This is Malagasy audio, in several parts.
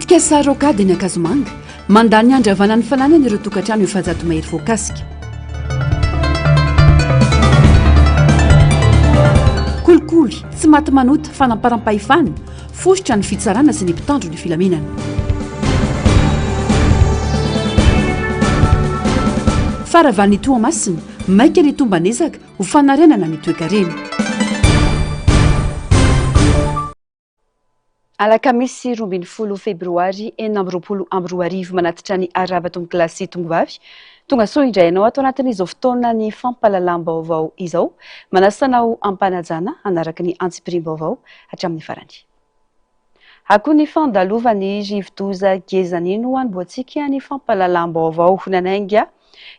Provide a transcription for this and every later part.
Tetikasa Rocade eny Ankazomanga, mandà ny handravana ny fananany ireo tokantrano 400 mahery voakasika. Kolikoly, tsy maty manota, fanamparam-pahefana, fositra ny fitsarana sy ny mpitandro ny filaminana. Faharavan'i Toamasina, maika ny tomban'ezaka ho fanarenana ny toekarena. Alakamisy 12 febroary 2026 manatitra ny arahaba tompokolahy sy tompovavy. Tonga soa indray ianao ato anatin'izao fotoana ny fampahalalam-baovao izao. Manasa anao am-panajana hanaraka ny antsipiriam-baovao hatramin'ny farany. Akoho ny fandalovan'ny rivodoza Gezani no hanombohantsika ny fampahalalam-baovao. Nanainga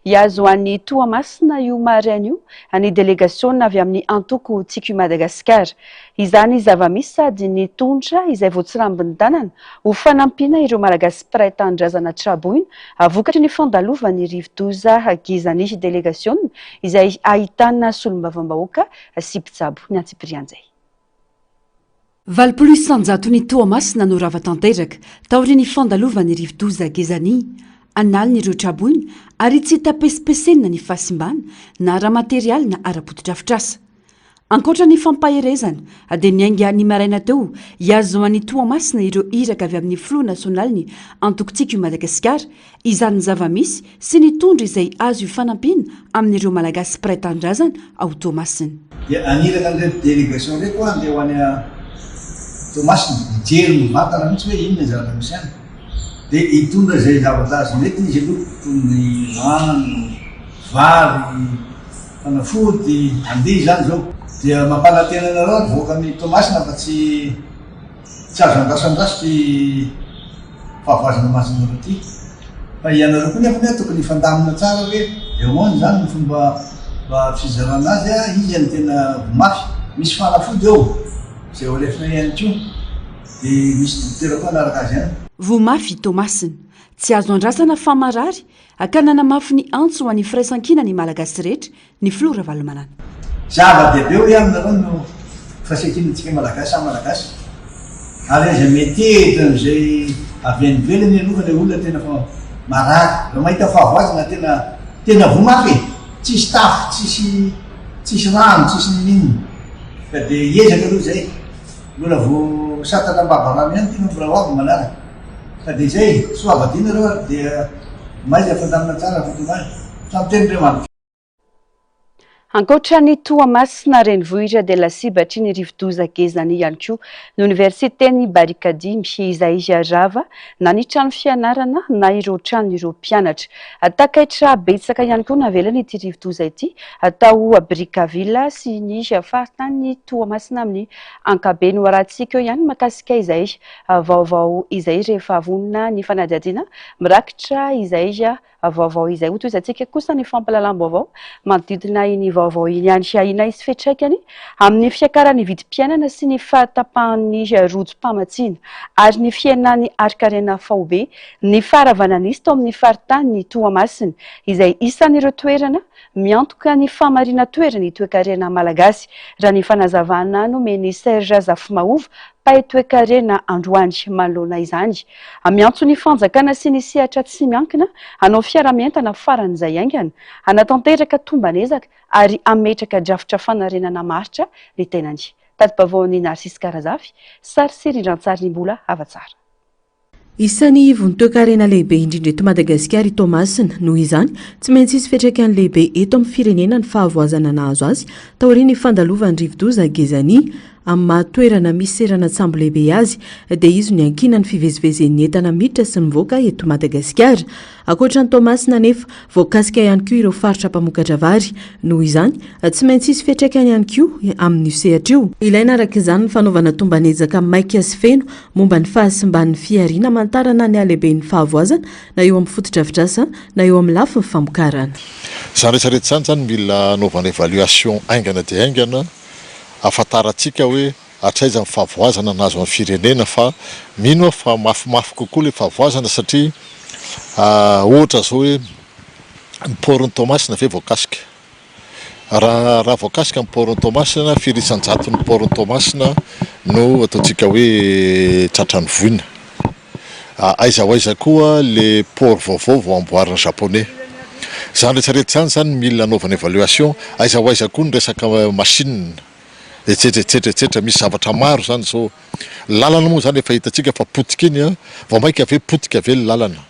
Hihazo an'i Toamasina io maraina io ny delegasiona avy amin'ny antoko Tiako i Madagasikara. Izany zava-misy sady nitondra izay voatsirambin'ny tanana ho fanampiana ireo Malagasy mpiray tanindrazana traboina vokatry ny fandalovan'ny rivodoza Gizani. Delegasiona izay ahitana solombavambahoaka sy mpitsabo. Ny antsipirian'izay. 80 isan-jaton'i Toamasina no rava tanteraka taorian'ny fandalovan'ny rivodoza Gezani. An'aliny ireo traboina ary tsy hita pesipesenina ny fahasimbana na ara-materialy na ara-potodrafitrasa. Ankoatra ny fampaherezana dia niainga ny maraina teo hihazo an'i Toamasina ireo iraka avy amin'ny filoha nasionalin'ny antoko Tiako i Madagasikara izany zava-misy sy nitondra izay azo ifanampiana amin'ireo Malagasy mpiray tanindrazana ao Toamasina. Dia haniraka an'ireto délégation ireto aho handeha ho any Toamasina hijery mivantana mihitsy hoe inona ny zavatra misy any. Dia hitondra izay zavatra azo nentina izy aloha toy ny rano, vary, fanafody, handeha izany izao. Dia mampanantena anareo aho ry vahoakan'i Toamasina fa tsy. Tsy azo andrasandrasa ity fahavoazana mahazo anareo ity. Fa ianareo koa nefa anie tokony hifandamina tsara hoe ahoana izany ny fomba mba fizarana azy, iza no tena voa mafy. Misy fanafody eo izay ho alefanay ihany koa dia misy dokotera koa hanaraka azy any. Voa mafy i Toamasina. Tsy azo andrasana fa marary ka nanamafy ny antso ho an'ny firaisankina ny Malagasy rehetra ny filoha Ravalomanana. Zava-dehibe hoy aho aminareo no firaisankinantsika Malagasy samy Malagasy ary aza metehitra amin'izay avy any ivelany aloha fa ilay olona tena fa marary raha mahita fahavoazana tena tena voa mafy e! tsisy tafo tsisy tsisy rano tsisy ninoninona ka dia hiezaka aloha izay mbola vao santatra ambava rano ihany ity fa mbola ho avy ny manaraka ka dia izay e! soava dia nareo ary dia mahaiza mifandamina tsara fa tonga any samy teny re manitra. Ankoatra an'i Toamasina renivohitra dia lasibatry ny rivodoza Gezani ihany koa ny oniversiten'i Barikadimy izay rava na ny trano fianarana na ireo tranon'ireo mpianatra. Takaitra betsaka ihany koa navelan'ity rivodoza ity tao Brickaville sy ny faritanin'i Toamasina amin'ny ankabeny. Ho arahantsika eo ihany mahakasika izay vaovao izay rehefa vonona ny fanadihadiana mirakitra izay Vaovao izay hotohizantsika kosa ny fampahalalam-baovao manodidina iny vaovao iny ihany. Ahiana hisy fiantraikany amin'ny fiakaran'ny vidim-piainana sy ny fahatapahan'ny rojom-pamatsiana ary ny fihenan'ny harin-karena faobe ny faharavana nisy tao amin'ny faritanin'i Toamasina izay isan'ireo toerana miantoka ny fahamarinan-toeran'ny toekarena malagasy, raha ny fanazavana nomen'i Serge Zafimahova, mpahay toekarena androany. Manoloana izany, Miantso ny fanjakana sy ny sehatra tsy miankina hanao fiaraha-mientana faran'izay haingana, hanatanteraka tomban'ezaka ary hametraka drafitra fanarenana maharitra ny tenany. Tati-baovaon'i Narcisse Karazafy, sary sy rindran-tsarin'i Mbola Havatsara. Isan'ny ivon-toekarena lehibe indrindra eto Madagasikara i Toamasina. Noho izany, tsy maintsy hisy fiantraikany lehibe eto amin'ny firenena ny fahavoazana nahazo azy taorian'ny fandalovan'ny rivodoza Gezani. Amin'ny maha toerana misy seranan-tsambo lehibe azy dia izy no iankinan'ny fivezivezen'ny entana miditra sy mivoaka eto Madagasikara. Ankoatra an'i Toamasina anefa, voakasika ihany koa ireo faritra mpamokatra vary. Noho izany, tsy maintsy hisy fiantraikany ihany koa amin'io sehatra io. Ilaina araka izany ny fanaovana tomban'ezaka maika sy feno momba ny fahasimban'ny fihariana hamantarana ny halehiben'ny fahavoazana na eo amin'ny fotodrafitrasa na eo amin'ny lafiny famokarana. Izany rehetra rehetra izany izany mila anaovana évaluation haingana dia haingana. ahafantarantsika hoe hatraiza ny fahavoazana nahazo an'ny firenena fa mino aho fa mafimafy kokoa ilay fahavoazana satria ohatra zao hoe ny port n'i Toamasina ve voakasika? Raha raha voakasika ny port n'i Toamasina, firy isan-jaton'ny port n'i Toamasina no ataontsika hoe tratran'ny voina? Aiza ho aiza koa le port vaovao vao amboarin'ny japonais. Izany rehetra rehetra izany izany mila anaovana évaluation, aiza ho aiza koa ny resaka machine, etsetra etsetra etsetra, misy zavatra maro izany izao. Lalana moa izany efa hitantsika fa potika iny an, vao maika ve potika ve ny lalana.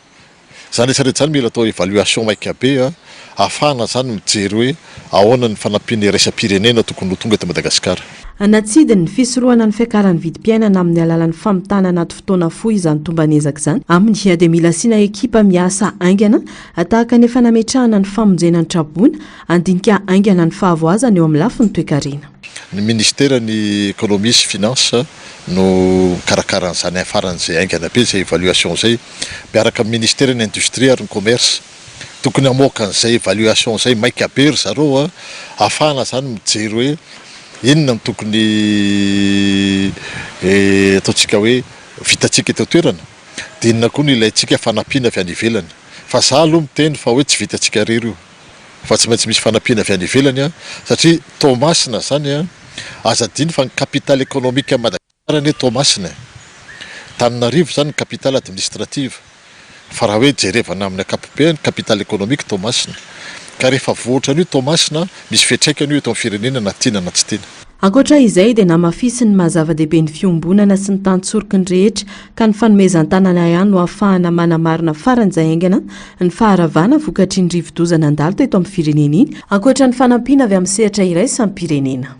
Izany rehetra rehetra izany mila atao évaluation maika be an, ahafahana izany mijery hoe ahoana ny fanampiana iraisam-pirenena tokony ho tonga eto Madagasikara. Natsidiny ny fisorohana ny fiakaran'ny vidim-piainana amin'ny alalan'ny famitana anaty fotoana fohy izany tomban'ezaka izany. Aminy dia mila asiana ekipa miasa haingana tahaka ny efa nametrahana ny famonjena ny traboina, handinika haingana ny fahavoazana eo amin'ny lafiny toekarena. Ny Minisitera ny Economie sy Finance no mikarakara an'izany faran'izay haingana be izay évaluation izay miaraka amin'ny Minisitera ny Industrie ary ny Commerce. Tokony hamoaka an'izay évaluation izay maika be ry zareo a, ahafahana izany mijery hoe inona no tokony ataontsika hoe vitantsika eto an-toerana dia inona koa no ilaintsika fanampiana avy any ivelany. Fa za aloha miteny fa hoe tsy vitantsika irery io. Fa tsy maintsy misy fanampiana avy any ivelany an, satria Toamasina zany an, aza adino fa ny capitale économique an'i Madagasikara anie Toamasina e! Tananarivo zany ny capitale administrative, fa raha hoe jerevana amin'ny ankapobeny, capitale économique Toamasina. Ka rehefa voa ohatran'io Toamasina, misy fiantraikany io eto amin'ny firenena na tiana na tsy tiana. Ankoatra izay dia namafisiny ny maha zava-dehibe ny fiombonana sy ny tantsoroky ny rehetra ka ny fanomezan-tanana ihany no ahafahana manamarina faran'izay haingana ny faharavana vokatr'iny rivodoza nandalo teto amin'ny firenena iny, ankoatra ny fanampiana avy amin'ny sehatra iraisam-pirenena.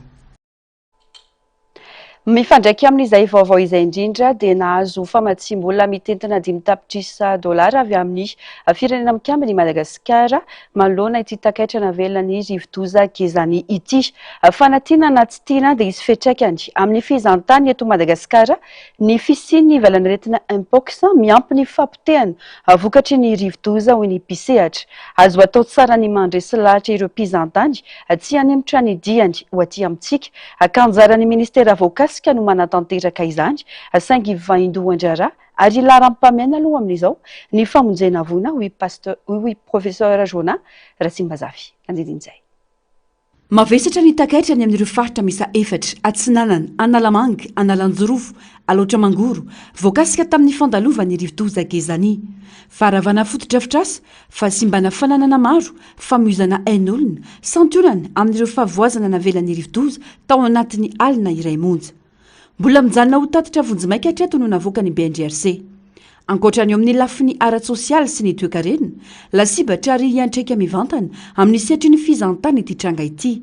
Mifandraika amin'izay vaovao izay indrindra dia nahazo famatsiam-bola mitentina 5 tapitrisa dolara avy amin'ny Firenena Mikambana i Madagasikara manoloana ity takaitra navelan'ny rivodoza Gezani ity. Fa na tiana na tsy tiana dia hisy fiantraikany amin'ny fihezantany eto Madagasikara ny fisian'ny valanaretina Mpox miampy ny fahapotehana vokatry ny rivodoza hoy ny mpisehatra. Azo atao tsara ny mandresy lahatra ireo mpizahantany tsy hanemotra ny diany ho aty amintsika ka anjaran'ny ministera voakasika no manatanteraka izany saingy vaindohan-draharaha Ary laharam-pahamehana aloha amin'izao ny famonjena voina hoy Pasteur hoy Professeur Jonah Ratsimbazafy. Andidin'izay. Mavesatra ny takaitra any amin'ireo faritra miisa efatra, Atsinanana, Analamanga, Analanjirofo, Alaotra Mangoro, voakasika tamin'ny fandalovan'ny rivodoza Gezani. Faharavana fotodrafitrasa, fahasimbana fananana maro, famoizana ain'olona, santionany amin'ireo fahavoazana navelan'ny rivodoza tao anatin'ny alina iray monja. Mbola mijanona ho tatitra vonjimaika hatreto no navoakan'ny BNGRC. Ankoatra ny eo amin'ny lafiny ara-tsosialy sy ny toekarena, lasibatra ary hiantraika mivantana amin'ny sehatry ny fizahantany ity tranga ity.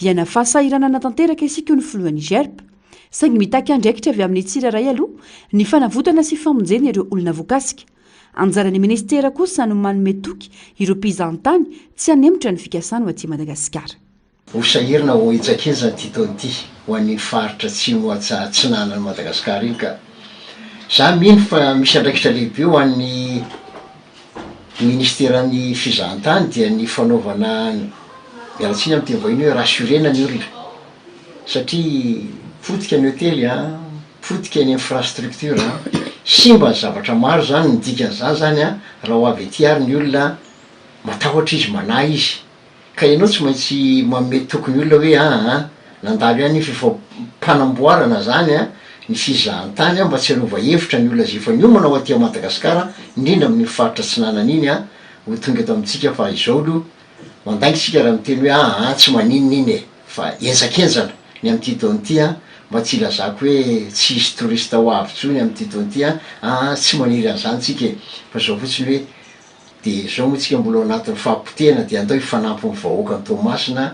Hiaina fahasahiranana tanteraka isika hoy ny filohan'ny GERP. Saingy mitaky andraikitra avy amin'ny tsirairay aloha ny fanavotana sy famonjena ireo olona voakasika. Anjaran'ny minisitera kosa no manome toky ireo mpizahantany tsy hanemotra ny fikasany ho aty Madagasikara. Ho sahirana ho henjakenjana ity taona ity ho an'iny faritra atsimo atsinanan'i Madagasikara iny ka. Za mino fa misy andraikitra lehibe ho an'ny ministeran'ny fizahantany dia ny fanaovana, miala tsiny amin'ny teny vahiny hoe rassurer-na ny olona satria potika ny hotely an, potika ny infrastructure an, simba ny zavatra maro zany, ny dikan'izany zany an, raha ho avy aty ary ny olona matahotra izy, manahy izy. Ka ianao tsy maintsy manome toky ny olona hoe aa nandalo ihany io fifampanamboarana zany an, ny fizahantany an, mba tsy hanova hevitra ny olona izay efa niomana ho aty Madagasikara, indrindra amin'iny faritra atsinanana iny an, ho tonga eto amintsika fa izao aloha mandainga isika raha miteny hoe aa tsy maninona iny e, fa henjakenjana ny amin'ity taona ity an, mba tsy hilazako hoe tsy hisy touriste ho avy intsony amin'ity taona ity an, aa tsy maniry an'izany tsika e, fa izao fotsiny hoe Dia izao moa tsika mbola ao anatin'ny fahapotehana dia andao hifanampy ny vahoakan'i Toamasina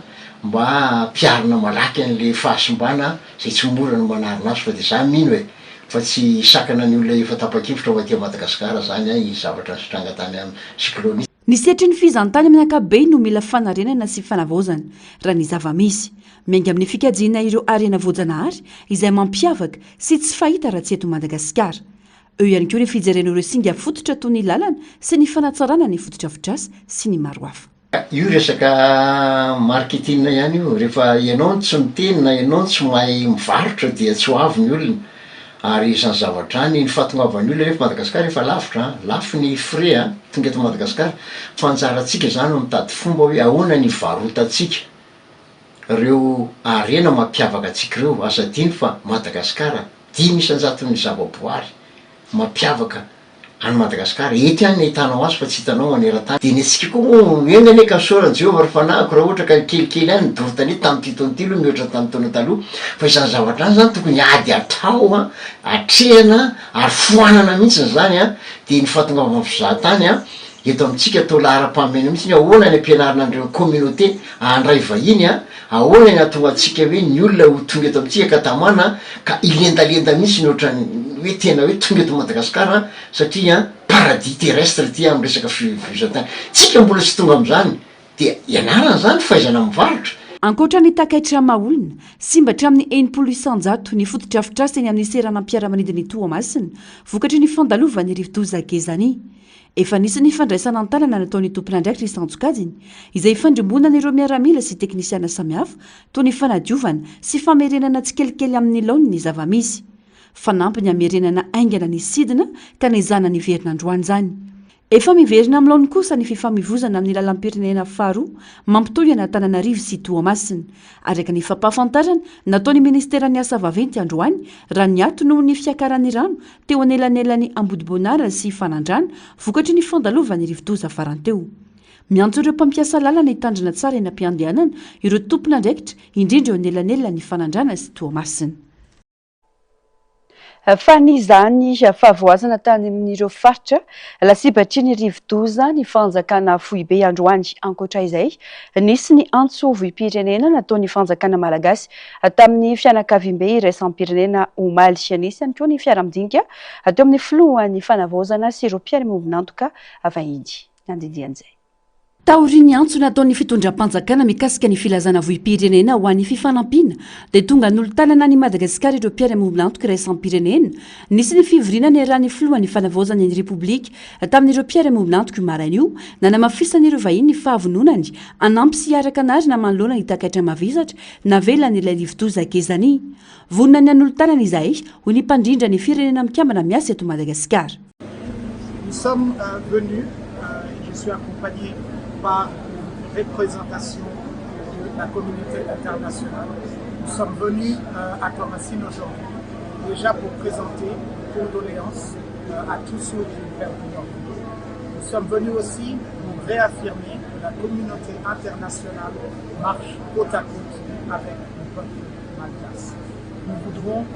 mba hampiharina malaky an'le fahasimbana izay tsy mora ny manarina azy fa dia za mino e fa tsy hisakana ny olona efa tapa-kevitra ho aty Madagasikara zany an iny zavatra nitranga tany am cyclone Ny sehatry ny fizahantany amin'ny ankapobeny no mila fanarenana sy fanavaozana, raha ny zava-misy. Miainga amin'ny fikajiana ireo harena voajanahary izay mampiavaka sy tsy fahita raha tsy eto Madagasikara. Eo ihany koa ny fijerena ireo singa fototra toy ny lalana sy ny fanatsarana ny fotodrafitrasa sy ny maro hafa. Io resaka marketing ihany io, rehefa ianao no tsy miteny na ianao no tsy mahay mivarotra dia tsy ho avy ny olona, ary izany zavatra izany, ny fahatongavan'ny olona nefa Madagasikara efa lavitra an, lafo ny frais an, tonga eto Madagasikara, fa anjarantsika izany no mitady fomba hoe ahoana ny hivarotantsika ireo harena mampiavaka antsika ireo, aza adino fa Madagasikara 5% ny zavaboary mampiavaka. Any Madagasikara, eto ihany ny ahitanao azy fa tsy hitanao maneran-tany. Dia ny antsika koa moa, enga anie ka misaora Jehovah ry fanahiko raha ohatra ka kelikely ihany ny doro tanety tamin'ity taona ity aloha mihoatra ny tamin'ny taona taloha. Fa izany zavatra izany izany tokony ady atao an, atrehina ary foanana mihitsy izany an, dia ny fahatongavan'ny fizahan-tany an, eto amintsika atao laharam-pahamehana mihitsy ny hoe ahoana ny ampianarina an'ireo communauté handray vahiny an, ahoana ny hahatonga antsika hoe ny olona ho tonga eto amintsika ka tamana ka hilendalenda mihitsy ny ohatran'ny hoe tena hoe tonga eto Madagasikara an, satria an paradis terrestre ity amin'ny resaka fihozantany. Tsika mbola tsy tonga amin'izany dia ianarana izany fahaizana mivarotra. Ankoatra ny takaitra maha olona, simba hatramin'ny 60% ny fotodrafitrasa eny amin'ny seranam-piaramanidin'i Toamasina vokatry ny fandalovan'ny rivodoza Gezani. Efa nisy ny fandraisana an-tanana nataon'ny tompon'andraikitra isan-tsokajiny, izay ifandrimbonan'ireo miaramila sy teknisiana samihafa, toy ny fanadiovana sy famerenana tsikelikely amin'ny laoniny ny zava-misy. Fanampiny hamerenana haingana ny sidina ka nezahana niverina androany izany. Efa miverina amin'ny laoniny kosa ny fifamoivozana amin'ny lalam-pirenena faharoa mampitohy an'Antananarivo sy Toamasina. Araka ny fampahafantarana nataon'ny minisiteran'ny Asa vaventy androany, raha niato noho ny fiakaran'ny rano teo anelanelan'i Ambodibonara sy Fanandrana vokatry ny fandalovan'ny rivodoza farany teo. Miantso ireo mpampiasa lalana hitandrina tsara eny am-piandehanana ireo tompon'andraikitra, indrindra eo anelanelan'i Fanandrana sy Toamasina. Fa nizany fahavoazana tany amin'ireo faritra lasibatry ny rivodoza ny fanjakana foibe androany. Ankoatra izay, nisy ny antso vohim-pirenena nataon'ny fanjakana malagasy tamin'ny fianakaviambe iraisam-pirenena omaly. Nisy ihany koa ny fiara-midinika teo amin'ny filohan'ny fanavaozana sy ireo mpiara-miombon'antoka vahiny. Nandidian'izay. Taorian'ny antso nataon'ny fitondram-panjakana mikasika ny filazana vohim-pirenena ho an'ny fifanampiana dia tonga nolo-tanana an'i Madagasikara ireo mpiara-miombon'antoka iraisam-pirenena. Nisy ny fivoriana niarahan'ny filohan'ny fanavaozana ny Repoblika tamin'ireo mpiara-miombon'antoka io maraina io, nanamafisan'ireo vahiny ny fahavononany hanampy sy hiaraka anarina manoloana ny takaitra mavesatra navelan'ilay rivodoza Gezani. Vonona ny hanolo-tanana izahay, hoy ny mpandrindra ny Firenena Mikambana miasa eto Madagasikara. Nous sommes venus, et je suis accompagné par une représentation de la communauté internationale. Nous sommes venus à Toamasina aujourd'hui déjà pour présenter nos condoléances à tous ceux qui ont perdu leur vie. Nous sommes venus aussi pour réaffirmer que la communauté internationale marche côte à côte avec le peuple malgache. Nous voudrons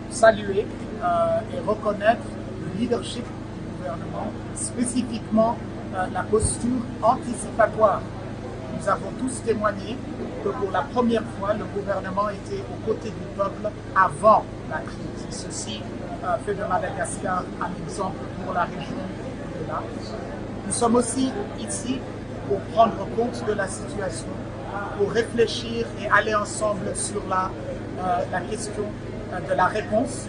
saluer et reconnaître le leadership du gouvernement, spécifiquement la posture anticipatoire. Nous avons tous témoigné que pour la première fois, le gouvernement était aux côtés du peuple avant la crise. Et ceci fait de Madagascar un exemple pour la région de là. Nous sommes aussi ici pour prendre compte de la situation, pour réfléchir et aller ensemble sur la, la question de la réponse,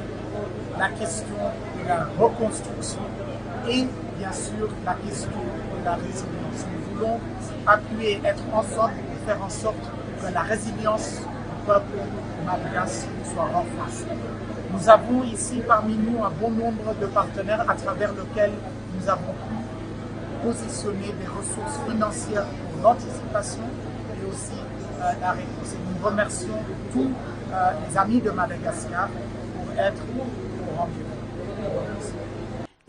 la question de la reconstruction et bien sûr la question de la résilience. Nous voulons appuyer, être ensemble pour faire en sorte que la résilience du peuple malgache soit renforcée. Nous avons ici parmi nous un bon nombre de partenaires à travers lesquels nous avons pu positionner des ressources financières pour l'anticipation et aussi la réponse. Et nous remercions tous les amis de Madagascar pour être au rendez-vous.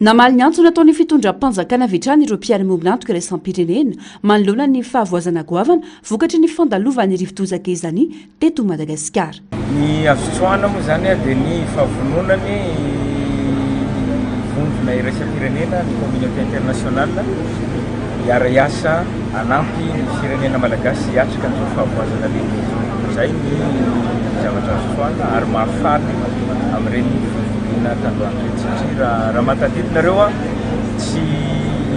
Namaly ny antso nataon'ny fitondram-panjakana avy hatrany ireo mpiara-miombon'antoka iraisam-pirenena manoloana ny fahavoazana goavana vokatry ny fandalovan'ny rivodoza Gezani teto Madagasikara. Ny azo tsoahana moa izany dia ny fahavononany vondrona iraisam-pirenena, ny communauté internationale, hiara-hiasa hanampy ny firenena malagasy hiatrika an'izao fahavoazana lehibe izao. Izay ny zavatra azo tsoahana ary mahafaly amin'ireny fivoriana tandroany ireny satria raha raha mahatadidy nareo an, tsy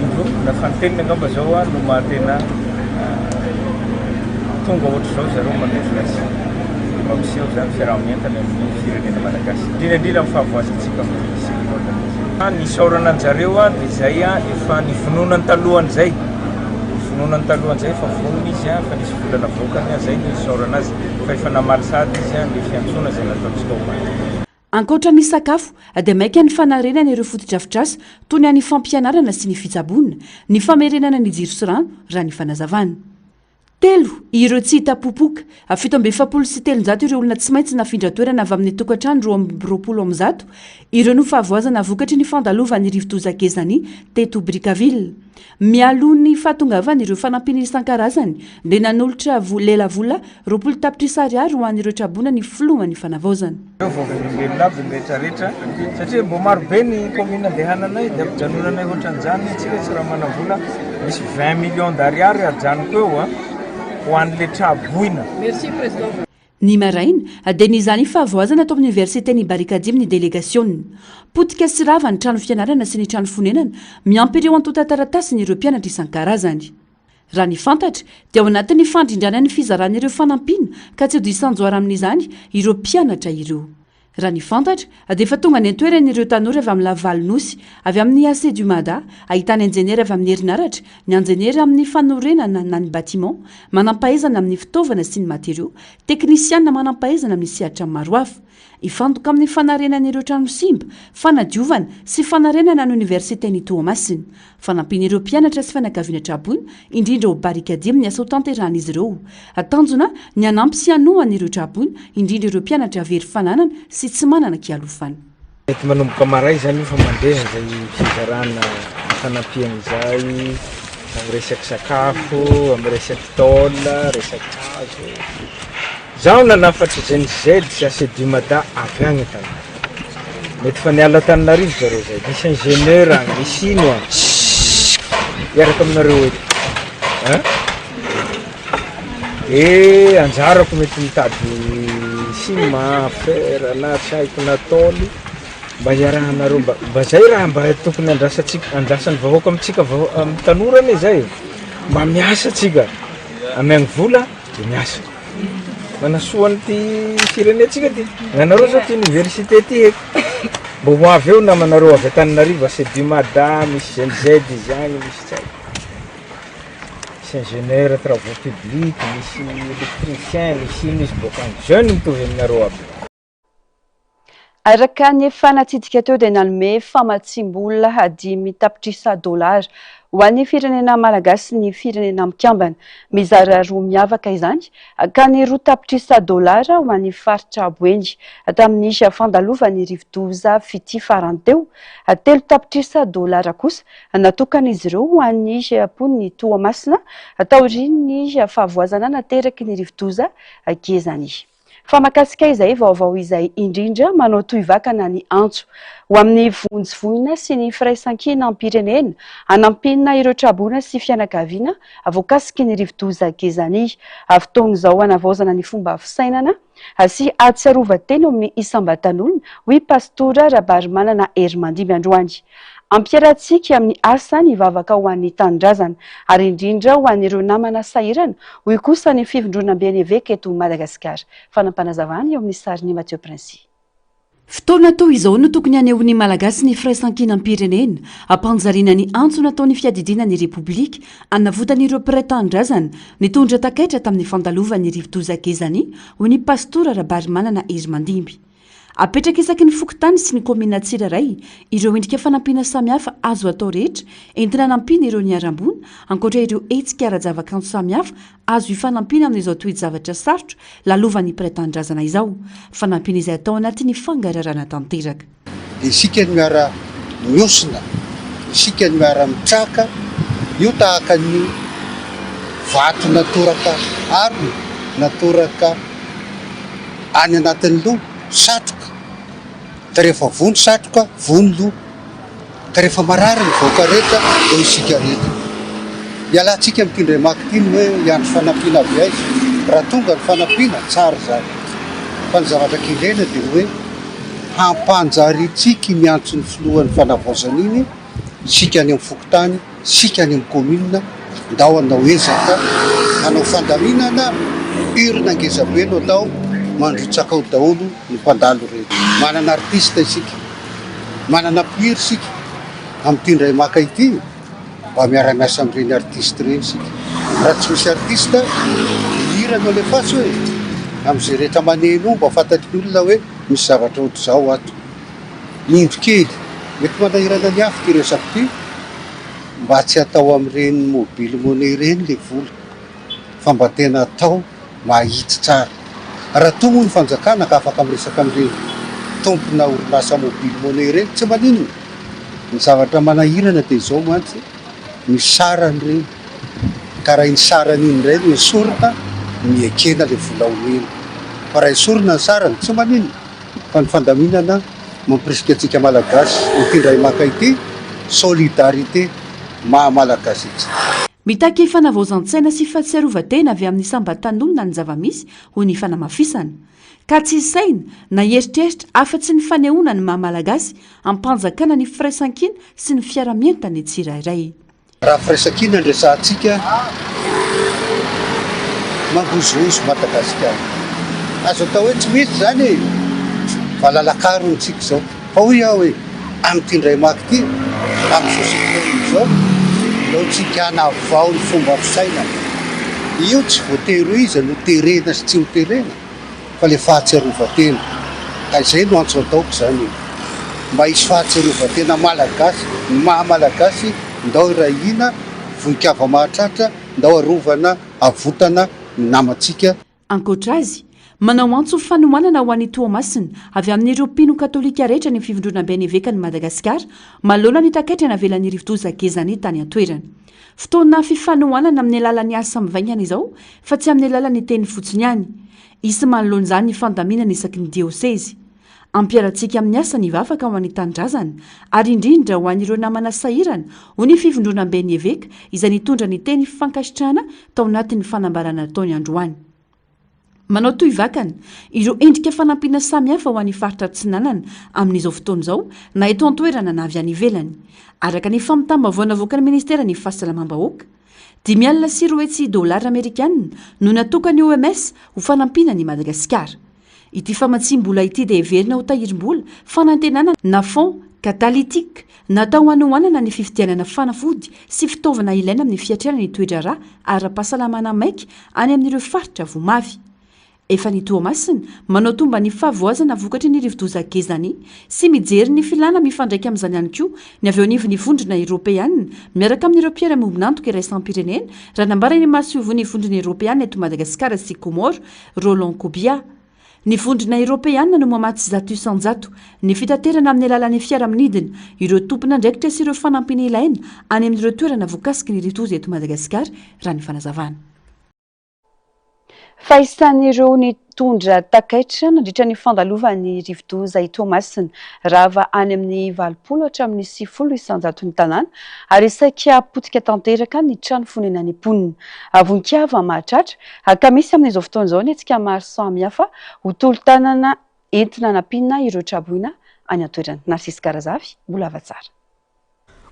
indroa na fanintelony angamba izao an no maha-tena Tonga ohatr'izao zareo manodina azy. Dia mampiseho izany fiaraha-mientana amin'ny firenena malagasy. Indrindra indrindra amin'ny fahavoazantsika amin'ny cyclone mihitsy. Ny isaorana an-jareo dia izay efa nivononany talohan'izay. Nivononany talohan'izay efa vonona izy, efa nisy vola navoakany, izay no isaorana azy. Fa efa namaly sahady izy ilay fiantsoana izay nataontsika omaly. Ankoatra ny sakafo dia maika ny fanarenana ireo fotodrafitrasa toy ny any fampianarana sy ny fitsaboana, ny famerenana ny jiro sy rano, raha ny fanazavana. Telo ireo tsy hita popoka. 347 ireo olona tsy maintsy nafindra toerana avy amin'ny tokantrano 122. Ireo no fahavoazana vokatry ny fandalovan'ny rivodoza Gezani teto Brickaville. Mialoha ny fahatongavan'ireo fanampiana isan-karazany dia nanolotra lelavola 20 tapitrisa ariary ho an'ireo traboina ny filohan'ny fanavaozana. Ireo vavolombelona aby ny rehetra rehetra satria mbo maro be ny commune andehananay dia ampijanonanay ohatran'izany tsika tsy raha manam-bola misy 20 millions d'ariary ajanoko eo a ho an'le traboina. Merci président. Ny maraina dia nizaha ny fahavoazana tao amin'ny oniversiten'i Barikadimy ny delegasiona. Potika sy rava ny trano fianarana sy ny trano fonenana miampy ireo antontan-taratasin'ireo mpianatra isan-karazany. Raha ny fantatra dia ao anatin'ny fandrindrana ny fizarana ireo fanampiana ka tsy ho diso anjoara amin'izany ireo mpianatra ireo. Raha ny fantatra dia efa tonga any an-toerana ireo tanora avy amin'ny Lavalo Nosy, avy amin'ny AC du Mada, ahitana injeniera avy amin'ny herinaratra, ny anjeniera amin'ny fanorenana na ny bâtiment, manam-pahaizana amin'ny fitaovana sy ny matériaux, teknisiana manam-pahaizana amin'ny sehatra maro hafa. Hifantoka amin'ny fanarenana ireo trano simba, fanadiovana sy fanarenana ny oniversiten'i Toamasina. Fanampiana ireo mpianatra sy fianakaviana traboina, indrindra ao Barikadimy ny asa hotanterahan'izy ireo. Tanjona ny hanampy sy hanohana ireo traboina, indrindra ireo mpianatra very fananana sy tsy manana kialofana. Mety manomboka maray izany io fa mandeha izay fizarana fanampiana izay amin'ny resaky sakafo, amin'ny resaky tôle, resaky hazo. Zaho nanafatry Gen Z sy Acedumada avy agny Antananarivo. Mety fa niala Antananarivo zareo zay. Misy ingénieur agny, misy ino agny. Hiaraka aminareo eto. Hein? Eh, anjarako mety mitady ciment, fer na tsy haiko na tôle mba hiarahanareo mba mba zay raha mba tokony andrasantsika andrasan'ny vahoaka amintsika vaho- amin'ny tanora anie zay e. Mba miasa tsika, amiagny vola de miasa. Manasoa an'ity firenentsika ty. Nanareo zao ty université ty eky. Mba ho avy eo namanareo avy Antananarivo, Acedumada, misy Gen Z izy agny, misy tsy haiko. Misy ingénieur travaux publics, misy électricien, misy ino izy boaka agny. Jeune mitovy aminareo aby. Araka ny efa natsidika teo dia nanome famatsiam-bola 5 tapitrisa dolara ho an'ny firenena malagasy ny firenena mikambana. Mizara roa miavaka izany ka ny 2 tapitrisa dolara ho an'ny faritra Boeny tamin'ny fandalovan'ny rivodoza Fytia farany teo, 3 tapitrisa dolara kosa natokan'izy ireo ho an'ny mponin'i Toamasina taorian'ny fahavoazana nateraky ny rivodoza Gezani. Fa mahakasika izay vaovao izay indrindra, manao tohivakana ny antso ho amin'ny vonjy voina sy ny firaisankinam-pirenena hanampiana ireo traboina sy fianakaviana voakasiky ny rivodoza Gezani. Fotoana izao hanavaozana ny fomba fisainana sy hahatsiarovan-tena eo amin'ny isam-batan'olona, hoy Pastora Rabarimanana Herimandimby androany. Ampiarahantsika amin'ny asa ny vavaka ho an'ny tanindrazana, ary indrindra ho an'ireo namana sahirana, hoy kosa ny Fivondronamben'ny Eveka eto Madagasikara. Fanapanazavana eo amin'ny sarin'i Mathieu Princi. Fotoana toy izao no tokony hanehoan'ny Malagasy ny firaisankinam-pirenena, hampanjariana ny antso nataon'ny fiadidiana ny Repoblika hanavotana ireo mpiray tanindrazana nitondra takaitra tamin'ny fandalovan'ny rivodoza Gezani, hoy ny Pastora Rabarimanana Herimandimby. Apetraka isaky ny fokontany sy ny kaominina tsirairay ireo endrika fanampiana samihafa azo atao rehetra entina hanampiana ireo niharam-boina, ankoatra ireo hetsika ara-javakanto samihafa azo ifanampiana amin'izao toe-javatra sarotra lalovan'ny mpiray tanindrazana izao. Fanampiana izay atao anatin'ny fangararana tanteraka. Dia isika no miara-mihosina, isika no miara-mitraka, io tahaka ny vato natoraka harona, natoraka. Any anatin'ny loha, satroka, ka rehefa voa ny satroka, voa ny loha, ka rehefa marary ny vahoaka rehetra, eo isika rehetra. Ialantsika amin'ity indray maka ity ny hoe hiandry fanampiana avy aiza. Raha tonga ny fanampiana, tsara izany. Fa ny zavatra kendrena dia ny hoe hampanjariantsika iny antson'ny filohan'ny fanavaozana iny, isika any amin'ny fokontany, Isika any amin'ny commune ndao hanao ezaka hanao fandaminana, urne ngeza be no atao, mandrotsaka ao daholo ny mpandalo rehetra. Manana artiste isika, manana mpihira isika, amin'ity indray maka ity mba miara-miasa amin'ireny artiste ireny isika. Raha tsy misy artiste, ny hira no alefaso e! Amin'izay rehetra maneno eo mba fantatry ny olona hoe misy zavatra ohatr'izao ato. Indro kely, mety manahirana ny hafa ity resako ity, mba tsy atao amin'ireny mobile money ireny ilay vola. fa mba tena atao mahitsy tsara. Raha toa moa ny fanjakana ka afaka miresaka amin'ireny tompona orinasa mobile money ireny tsy maninona. Ny zavatra manahirana dia izao mantsy, ny sarany ireny, ka raha iny sarany iny indray no esorina, miekena ilay vola omena. Fa raha esorina ny sarany, tsy maninona, fa ny fandaminana mampirisika antsika Malagasy ity indray maka ity, solidarité maha Malagasy antsika. Mitaky fanavaozan-tsaina sy fahatsiarovan-tena avy amin'ny isam-batan'olona ny zava-misy, hoy ny fanamafisana. Ka tsy saina na hieritreritra afa-tsy ny fanehoana ny maha Malagasy hampanjakana ny firaisankina sy ny fiarahamientan'ny tsirairay. Raha firaisankina no resahantsika, mangozohozo Madagasikara. Azo atao hoe tsy misy izany e! Valalakarona isika izao. Fa hoy aho hoe, amin'ity indray maka ity, amin'izao cyclone izao, ndao tsika hanavao ny fomba fisainana. Io tsy voatery hoe iza no terena sy tsy ho terena, fa ilay fahatsiarovan-tena. Ka izay no antso ataoko izany e. Mba hisy fahatsiarovan-tena malagasy, ny maha malagasy, ndao hiray hina, voin-kava-mahatratra, ndao arovana, avotana ny namantsika. Ankoatra azy, manao antso fanohanana ho an'i Toamasina avy amin'ireo mpino katolika rehetra ny Fivondronamben'ny Evekan'i Madagasikara manoloana ny takaitra navelan'ny rivodoza Gezani tany an-toerana. Fotoana fifanohanana amin'ny alalan'ny asa mivaingana izao fa tsy amin'ny alalan'ny teny fotsiny ihany. Hisy manoloana izany ny fandaminana isaky ny diosezy. Ampiharantsika amin'ny asa ny vavaka ho an'ny tanindrazana ary indrindra ho an'ireo namana sahirana, hoy ny Fivondronamben'ny Eveka izay nitondra ny teny fankasitrahana tao anatin'ny fanambarana nataony androany. Manao tohy vakana ireo endrika fanampiana samihafa ho an'ny faritra Atsinanana amin'izao fotoana izao na eto an-toerana na avy any ivelany. Araka ny fampitam-baovao navoakan'ny Ministeran'ny Fahasalamam-bahoaka, 205 dolara amerikanina no natokan'ny OMS ho fanampiana an'i Madagasikara. Ity famatsiam-bola ity dia heverina ho tahirim-bola fanantenana na fonds catalytique natao hanohanana ny fividianana fanafody sy fitaovana ilaina amin'ny fiatrehana ny toe-draharaha ara-pahasalamana maika any amin'ireo faritra voa mafy. Efa ny Toamasina, manao tomban'ny fahavoazana vokatry ny rivodoza Gezani sy mijery ny filàna mifandraika amin'izany ihany koa ny avy eo anivon'ny Vondrona Eoropeana miaraka amin'ireo mpiara-miombon'antoka iraisam-pirenena raha nambaran'ny masoivohon'ny Vondrona Eoropeana eto Madagasikara sy Comores Roland Kobia. Ny Vondrona Eoropeana no mamatsy 100% ny fitaterana amin'ny alalan'ny fiaramanidina ireo tompon'andraikitra sy ireo fanampiana ilaina any amin'ireo toerana voakasiky ny rivodoza eto Madagasikara, raha ny fanazavana. Fa isan'ireo nitondra takaitra nandritra ny fandalovan'ny rivodoza i Toamasina. Rava any amin'ny 80 hatramin'ny 90 isan-jaton'ny tanàna ary saika potika tanteraka ny trano fonenan'ny mponina. Vonkava mahatratra Ka misy amin'izao fotoana izao ny hetsika maro samihafa ho tolo-tanana entina hanampiana ireo traboina any an-toerana. Narcisse Karazafy, mbola hava tsara.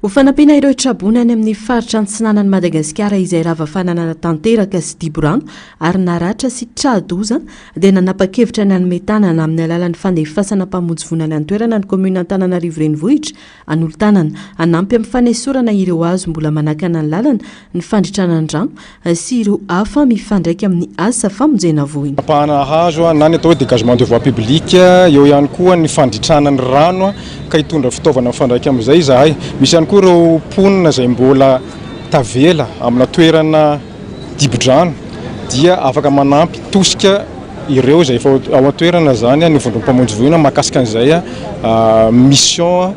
Ho fanampiana ireo traboina any amin'ny faritra antsinanan'i Madagasikara izay rava fananana tanteraka sy dibo rano ary naratra sy tra-doza dia nanapa-kevitra ny hanome tanana amin'ny alalan'ny fandefasana mpamonjy voina any an-toerana ny kaominina Antananarivo Renivohitra Hanolo-tanana, hanampy amin'ny fanesorana ireo hazo mbola manakana ny lalana, ny fandritrana ny rano sy ireo hafa mifandraika amin'ny asa famonjena voina. Tapahana hazo na ny atao hoe dégagement de voie publique, eo ihany koa ny fandritrana ny rano ka hitondra fitaovana mifandraika amin'izay izahay. Misy ihany koa ireo mponina izay mbola tavela amina toerana dibo-drano dia afaka manampy tosika ireo izay efa ao an-toerana izany ny vondron'ny mpamonjy voina mahakasika an'izay mission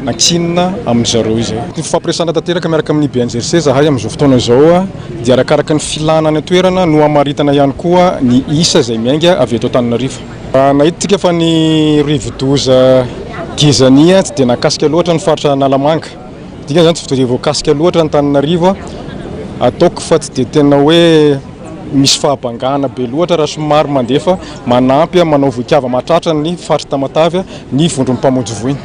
nankinina amin-dry zareo izay. Fifampiresahana tanteraka miaraka amin'ny BNGRC izahay amin'izao fotoana izao dia arakaraka ny filàna any an-toerana no hamaritana ihany koa ny isa izay miainga avy eto Antananarivo. Nahita isika fa ny rivodoza Gezani tsy dia nahakasika loatra ny faritra Analamanga. Dikany izany tsy dia voakasika loatra Antananarivo, ataoko fa tsy dia tena hoe misy fahabangana be loatra raha somary mandefa manampy manao voikava mahatratra ny faritry Tamatave ny vondron'ny mpamonjy voina.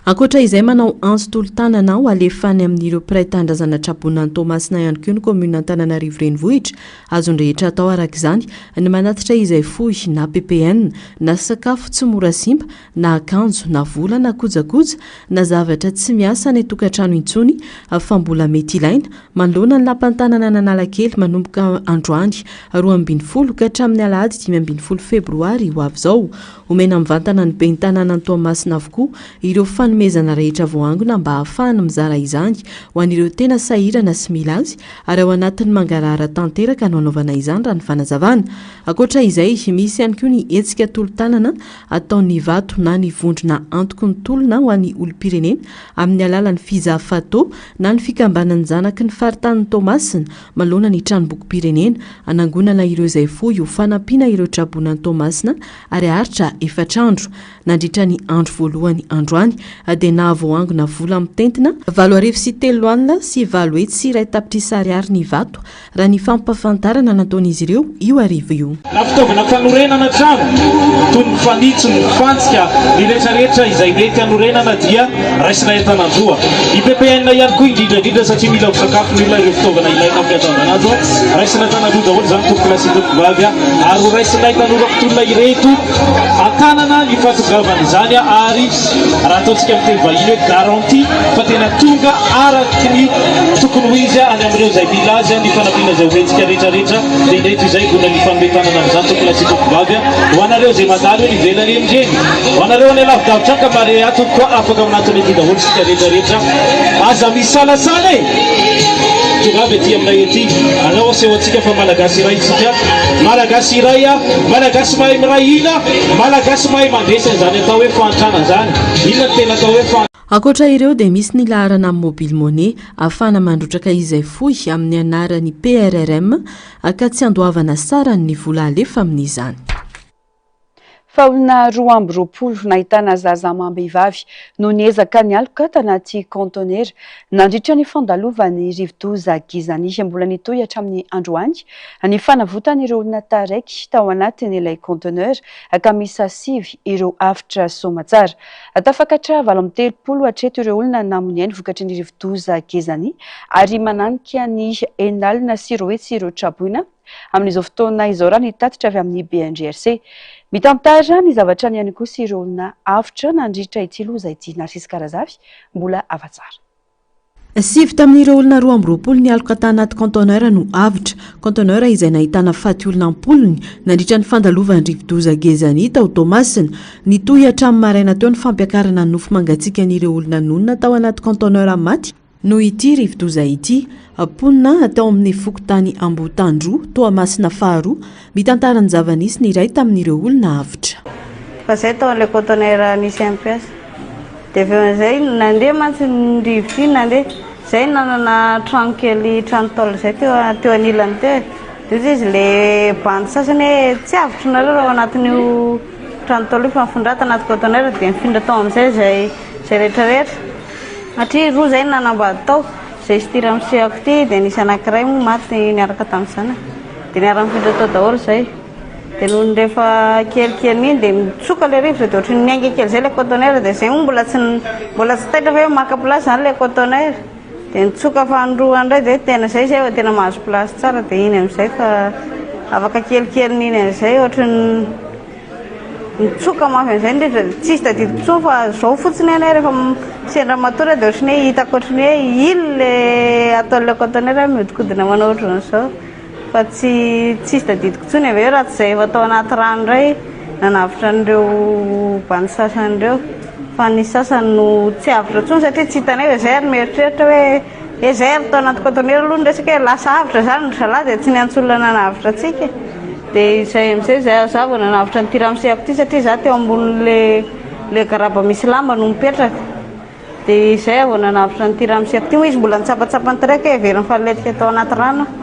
Ankoatra izay, manao antso tolo-tanana ho alefa any amin'ireo mpiray tanindrazana traboina any Toamasina ihany koa ny kaominina Antananarivo Renivohitra. Azon'ny rehetra atao araka izany ny manatitra izay fohy na ppn na sakafo tsy mora simba na akanjo na vola na kojakoja na zavatra tsy miasa any an-tokantrano intsony fa mbola mety ilaina manoloana ny lapan'ny tanànan'Analakely manomboka androany 12 ka hatramin'ny alahady 15 febroary ho avy izao. Omena mivantana ny ben'ny tanànan'i Toamasina avokoa ireo fanomezana. fanomezana rehetra voaangona mba hahafahany mizara izany ho an'ireo tena sahirana sy mila azy ary ao anatin'ny mangarahara tanteraka no hanaovana izany raha ny fanazavana. Ankoatra izay, misy ihany koa ny hetsika tolo-tanana ataon'ny Vato na ny vondrona antoko ny tolona ho an'ny olom-pirenena amin'ny alalan'ny Fizafato na ny fikambanan'ny zanaky ny faritanin'i Toamasina manoloana ny tranombokim-pirenena hanangonana ireo izay foy ho fanampiana ireo trabonan'i Toamasina ary haharitra efatra andro. Nandritra ny andro voalohany androany dia nahavoaangona vola mitentina 803 tapitrisa ariary ny vato raha ny fampahafantarana nataon'izy ireo io hariva io. Na fitaovana fanorenana trano, toy ny fanitso, ny fantsika, ny rehetrarehetra izay mety hanorenana dia raisinay an-tanan-droa. Ny PPN ihany koa indrindra indrindra satria mila ho sakafo ny olona ireo fitaovana ilaina amin'ny andavanandro. Raisina an-tanan-droa daholo izany tompokolahy sy tompokovavy ary ho raisinay tanora mpitolona ireto an-tanana ny fahatongavan'izany ary raha ataontsika amin'ny teny vahiny hoe garantie fa tena tonga araky ny tokony ho izy any amin'ireo izay mila azy ny fanampiana izay omentsika rehetra rehetra dia indreto izay mbola ny fanome tanana amin'izany tompolahy sy tompovavy ho anareo izay mandalo eny ivelany eny ireny ho anareo any alavidavitra any ka mare ato koa afaka manatona ety daholo isika rehetra rehetra aza misalasala e tongava ety aminay ety anao aseho antsika fa malagasy iray isika malagasy iray a malagasy mahay miray hina malagasy mahay mandresy an'izany atao hoe fahantrana izany inona no tena atao hoe fahantrana Ankoatra ireo dia misy ny laharana amin'ny mobile money ahafahana mandrotraka izay fohy amin'ny anaran'ny PRRM ka tsy andoavana sarany ny vola alefa amin'izany. Fa olona 22 nahitana zaza amam-behivavy no niezaka nialoka tanaty kaontenera nandritra ny fandalovan'ny rivodoza Gizani. Mbola nitohy hatramin'ny androany ny fanavotana ireo olona taraiky tao anatin'ilay kaontenera ka miisa sivy ireo avotra soamatsara. Tafakatra 38 hatreto ireo olona namoy ainy vokatry ny rivodoza Gezani ary mananika ny 260 ireo traboina amin'izao fotoana izao raha ny tatitra avy amin'ny BNGRC. Mitantara ny zavatra niainany kosa ireo olona avotra nandritra ity loza ity. Narcisque Razafy, mbola afa-tsara. Sivy tamin'ireo olona 22 nialoka tanaty conteneur no avotra. Conteneur izay nahitana faty olona am-polony nandritra ny fandalovan'ny rivodoza Gezani tao Toamasina. Nitohy hatramin'ny maraina teo ny fampiakarana ny nofo mangatsiakan'ireo olona nonina tao anaty conteneur maty noho ity rivodoza ity. Mponina tao amin'ny fokontany Ambohitandroa, Toamasina faharoa, Mitantara ny zava-nisy ny iray tamin'ireo olona avotra. Fa zay tao an'ilay conteneur nisy an'i mpiasa. Dia avy eo amin'izay nandeha mantsy ny rivotra iny nandeha. Zay nanana trano kely trano tôle zay teo teo anilany teo e. Dia hoy izy ilay bandy sasany hoe tsy avotro nareo raha ao anatin'io trano tôle io fa mifindrà tanaty conteneur dia nifindra tao amin'izay izay izay rehetra rehetra. Satria roa zay nanambady tao. Izay sy ity ramosehako ity dia nisy anankiray moa maty niaraka tamin'ny zanany. Dia niara-nifindra tao daholo izay. Dia nony rehefa kelikely iny dia mitsoka ilay rivotra dia ohatran'ny niainga kely izay ilay conteneur dia izay moa mbola tsy mbola tsy taitra fa hoe maka place izany ilay conteneur. Dia nitsoka fanindroany indray dia tena izay izay vao tena mahazo place tsara dia iny amin'izay fa afaka kelikely iny amin'izay ohatran'ny Mitsoka mafy an'izay ny rivotra dia tsisy tadidiko intsony fa izao fotsiny anie rehefa sendra matory aho dia ohatran'ny hoe hitako ohatran'ny hoe ily le ataon'ilay conteneur mihodinkodina manao ohatran'izao fa tsy tsisy tadidiko intsony avy eo raha tsy izay efa tao anaty rano indray nanavotra an'ireo bandy sasany ireo fa ny sasany no tsy avotra intsony satria tsy hitanay fa izay ary mieritreritra hoe He zay ary tao anaty conteneur aloha ny resaka e, lasa avotra zany ry zalahy dia tsy niantso olona nanavotra antsika e. Dia izay amizay zay za vao nanavotra an'ity ramosehako ity satria za teo ambonin'le le garaba misy lamba no mipetraka. Dia izay aho vao nanavotra an'ity ramosehako ity moa izy mbola nitsapatsapa ny tarehiko hoe heveriny fa nilentika tao anaty rano aho.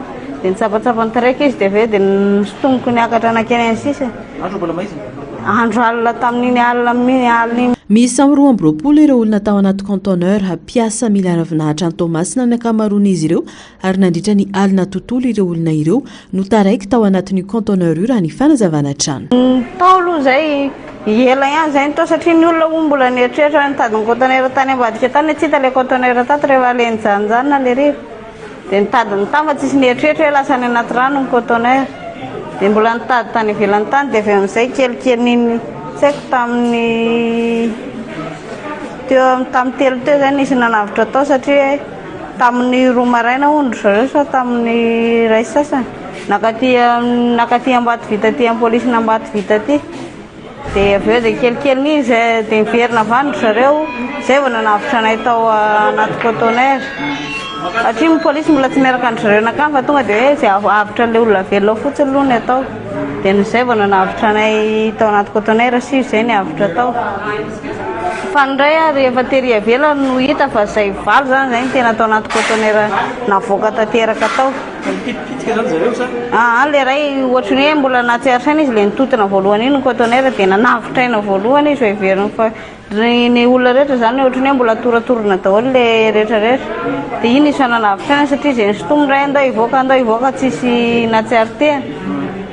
Dia nitsapatsapa ny tarehiko izy dia avy eo dia nosintomiko niakatra nankeny amin'ny sisiny. Andro mbola maizina? Andro alina tamin'iny alina alina iny. Miisa 22 ireo olona tao anaty conteneur, mpiasa mila ravinahitra any Toamasina ny ankamaroan'izy ireo ary nandritra ny alina tontolo ireo olona ireo no taraiky tao anatin'io conteneur io raha ny fanazavana hatrany. Ny tao aloha izay ela ihany izay ny tao satria ny olona hono mbola nieritreritra nitady ny conteneur tany ambadika tany tsy hita ilay conteneur tato rehefa ilay nijanonjanona ilay rivotra. Dia nitady ny tany fa tsisy nieritreritra hoe lasa any anaty rano ny conteneur. Dia mbola nitady tany ivelany tany dia avy eo amin'izay kelikely tsy haiko tamin'ny teo amin'ny tamin'ny telo teo izay nisy nanavotra tao satria tamin'ny roa maraina hono ry zareo sa tamin'ny iray sy sasany nakaty nakaty Ambatovita aty amin'ny polisin'Ambatovita aty. Dia avy eo dia kelikely iny izay dia niverina avy any ry zareo, izay vao nanavotra anay tao anaty conteneur. Satria ny polisy mbola tsy miaraka an-dry zareo nankany fa tonga dia hoe izay avotra an'ilay olona velona ao fotsiny aloha no atao. Dia izay vao nanavotra anay tao anaty conteneur sy izay ny avotra tao. Fa ny iray ary efa tery ivelany no hita fa izay valo izany izay no tena tao anaty conteneur navoaka tanteraka tao. Nipitipitika izany zareo sa? Aa ilay iray ohatry ny hoe mbola nahatsiaro saina izy ilay nitontona voalohany iny ny conteneur dia nanavotra aina voalohany izy fa heveriny fa Ny olona rehetra izany ohatran'ny hoe mbola toratorana daholo le rehetra rehetra. Dia iny isan'ny nanavotra aina satria izay nisintominy ray andao hivoaka andao hivoaka tsisy nahatsiaro tena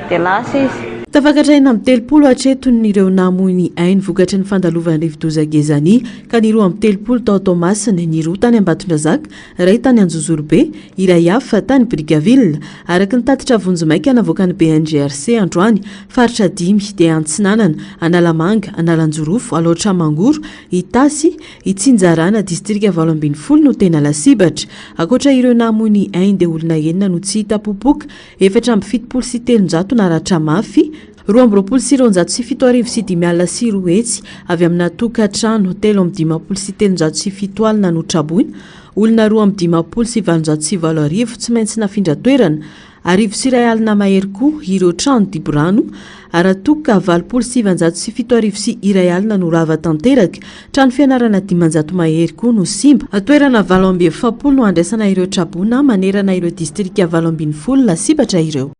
dia lasa izy. Tafakatra 36 hatreto ny ireo namoy ny ainy vokatry ny fandalovan'ny rivodoza Gezani ka ny 32 tao Toamasina, ny roa tany Ambatondrazaka, iray tany Anjozorobe, iray hafa tany Brickaville. Araka ny tatitra vonjimaika navoakan'ny BNGRC androany, faritra dimy dia Antsinanana, Analamanga, Analanjirofo, Alaotra Mangoro, Itasy, Itsinjarana, distrika 18 no tena lasibatra. Ankoatra ireo namoy ny ainy dia olona enina no tsy hita popoka, 374 naratra mafy, 222 72 200 avy amina tokantrano 353 73 no traboina, olona 852 802 tsy maintsy nafindra toerana, 1100 mahery koa ireo trano diborano, raha toa ka 780 71 no rava tanteraka, trano fianarana 500 mahery koa no simba. Toerana 48 no andraisana ireo traboina manerana ireo distrika 18 lasibatra ireo.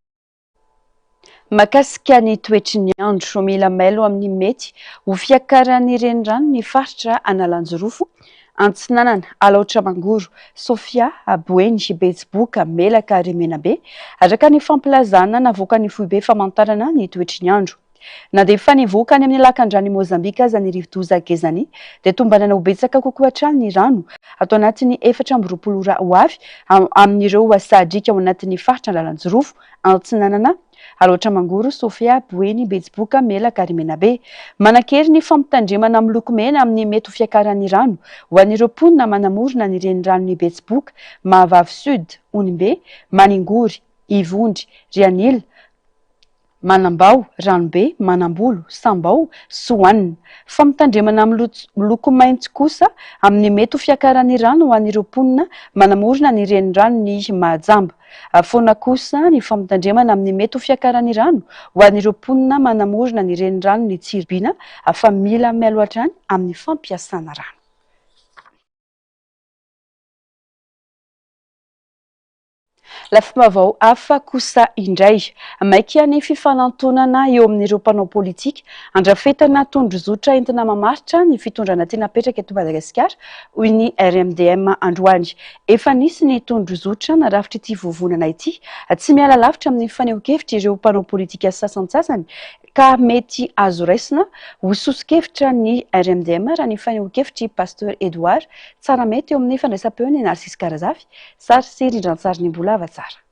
Mahakasika ny toetry ny andro, mila mailo amin'ny mety ho fiakaran'ny renirano ny faritra Analanjirofo, Antsinanana, Alaotra Mangoro, Sofia, Boeny, Betsiboka, Melaka ary Menabe, araka ny fampilazana navoakan'ny foibe famantarana ny toetry ny andro. Na dia efa nivoaka any amin'ny lakandran'i Mozambika aza ny rivodoza Gezani dia tombanana ho betsaka kokoa hatrany ny rano ato anatin'ny 24 ora ho avy amin'ireo sahadriaka ao anatin'ny faritra Analanjirofo, Antsinanana, Alaotra Mangoro, Sofia, Boeny, Betsiboka, Melaka ary Menabe. Manan-kery ny fampitandremana miloko mena amin'ny mety ho fiakaran'ny rano ho an'ireo mponina manamorona ny reniranon'i Betsiboka, Mahavavy Sud, Onimbe, Maningory, Ivondry, Rianila, Manambao, Ranobe, Manambolo, Sambao, Soanina. Fampitandremana miloko maitso kosa amin'ny mety ho fiakaran'ny rano ho an'ireo mponina manamorona ny reniranon'i Mahajamba. Foana kosa ny fampitandremana amin'ny mety ho fiakaran'ny rano ho an'ireo mponina manamorona ny reniranon'i Tsiribihina fa mila mailo hatrany amin'ny fampiasana rano. Lafim-baovao hafa kosa indray, maika ny fifanantonana eo amin'ireo mpanao politika handrafetana tondrozotra entina mamaritra ny fitondrana tiana apetraka eto Madagasikara, hoy ny RMDM androany. Efa nisy ny tondrozotra narafitr'ity vovonana ity. Tsy miala lavitra amin'ny fanehoan-kevitr'ireo mpanao politika sasantsasany ka mety azo raisina ho soso-kevitra ny RMDM raha ny fanehoan-kevitr'i Pasteur Edouard Tsaramety eo amin'ny fandraisam-peon'i Narcisse Karazafy. Sary sy rindran-tsarin'i Mbola Havatsara.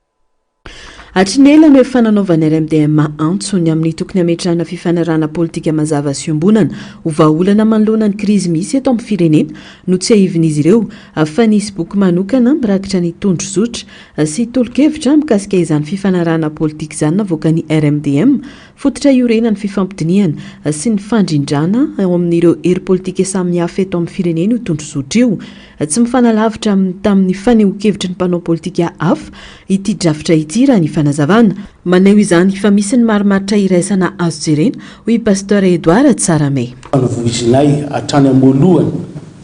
Hatry ny ela no efa nanaovan'ny RMDM antso ny amin'ny tokony hametrahana fifanarahana politika mazava sy iombonana ho vahaolana manoloana ny krizy misy eto amin'ny firenena. Notsiahivin'izy ireo fa nisy boky manokana mirakitra ny tondrozotra sy tolo-kevitra mikasika izany fifanarahana politika izany navoakan'ny RMDM, fototra iorenan'ny fifampidinihana sy ny fandrindrana ao amin'ireo hery politika samihafa eto amin'ny firenena io tondrozotra io. Tsy mifanalavitra amin'ny tamin'ny fanehoan-kevitry ny mpanao politika hafa ity drafitra ity raha ny fanazavana. Maneho izany fa misy ny marimaritra iraisana azo jerena, hoy i Pasteur Edouard Tsarahame. Fa novoizinay hatrany am-boalohany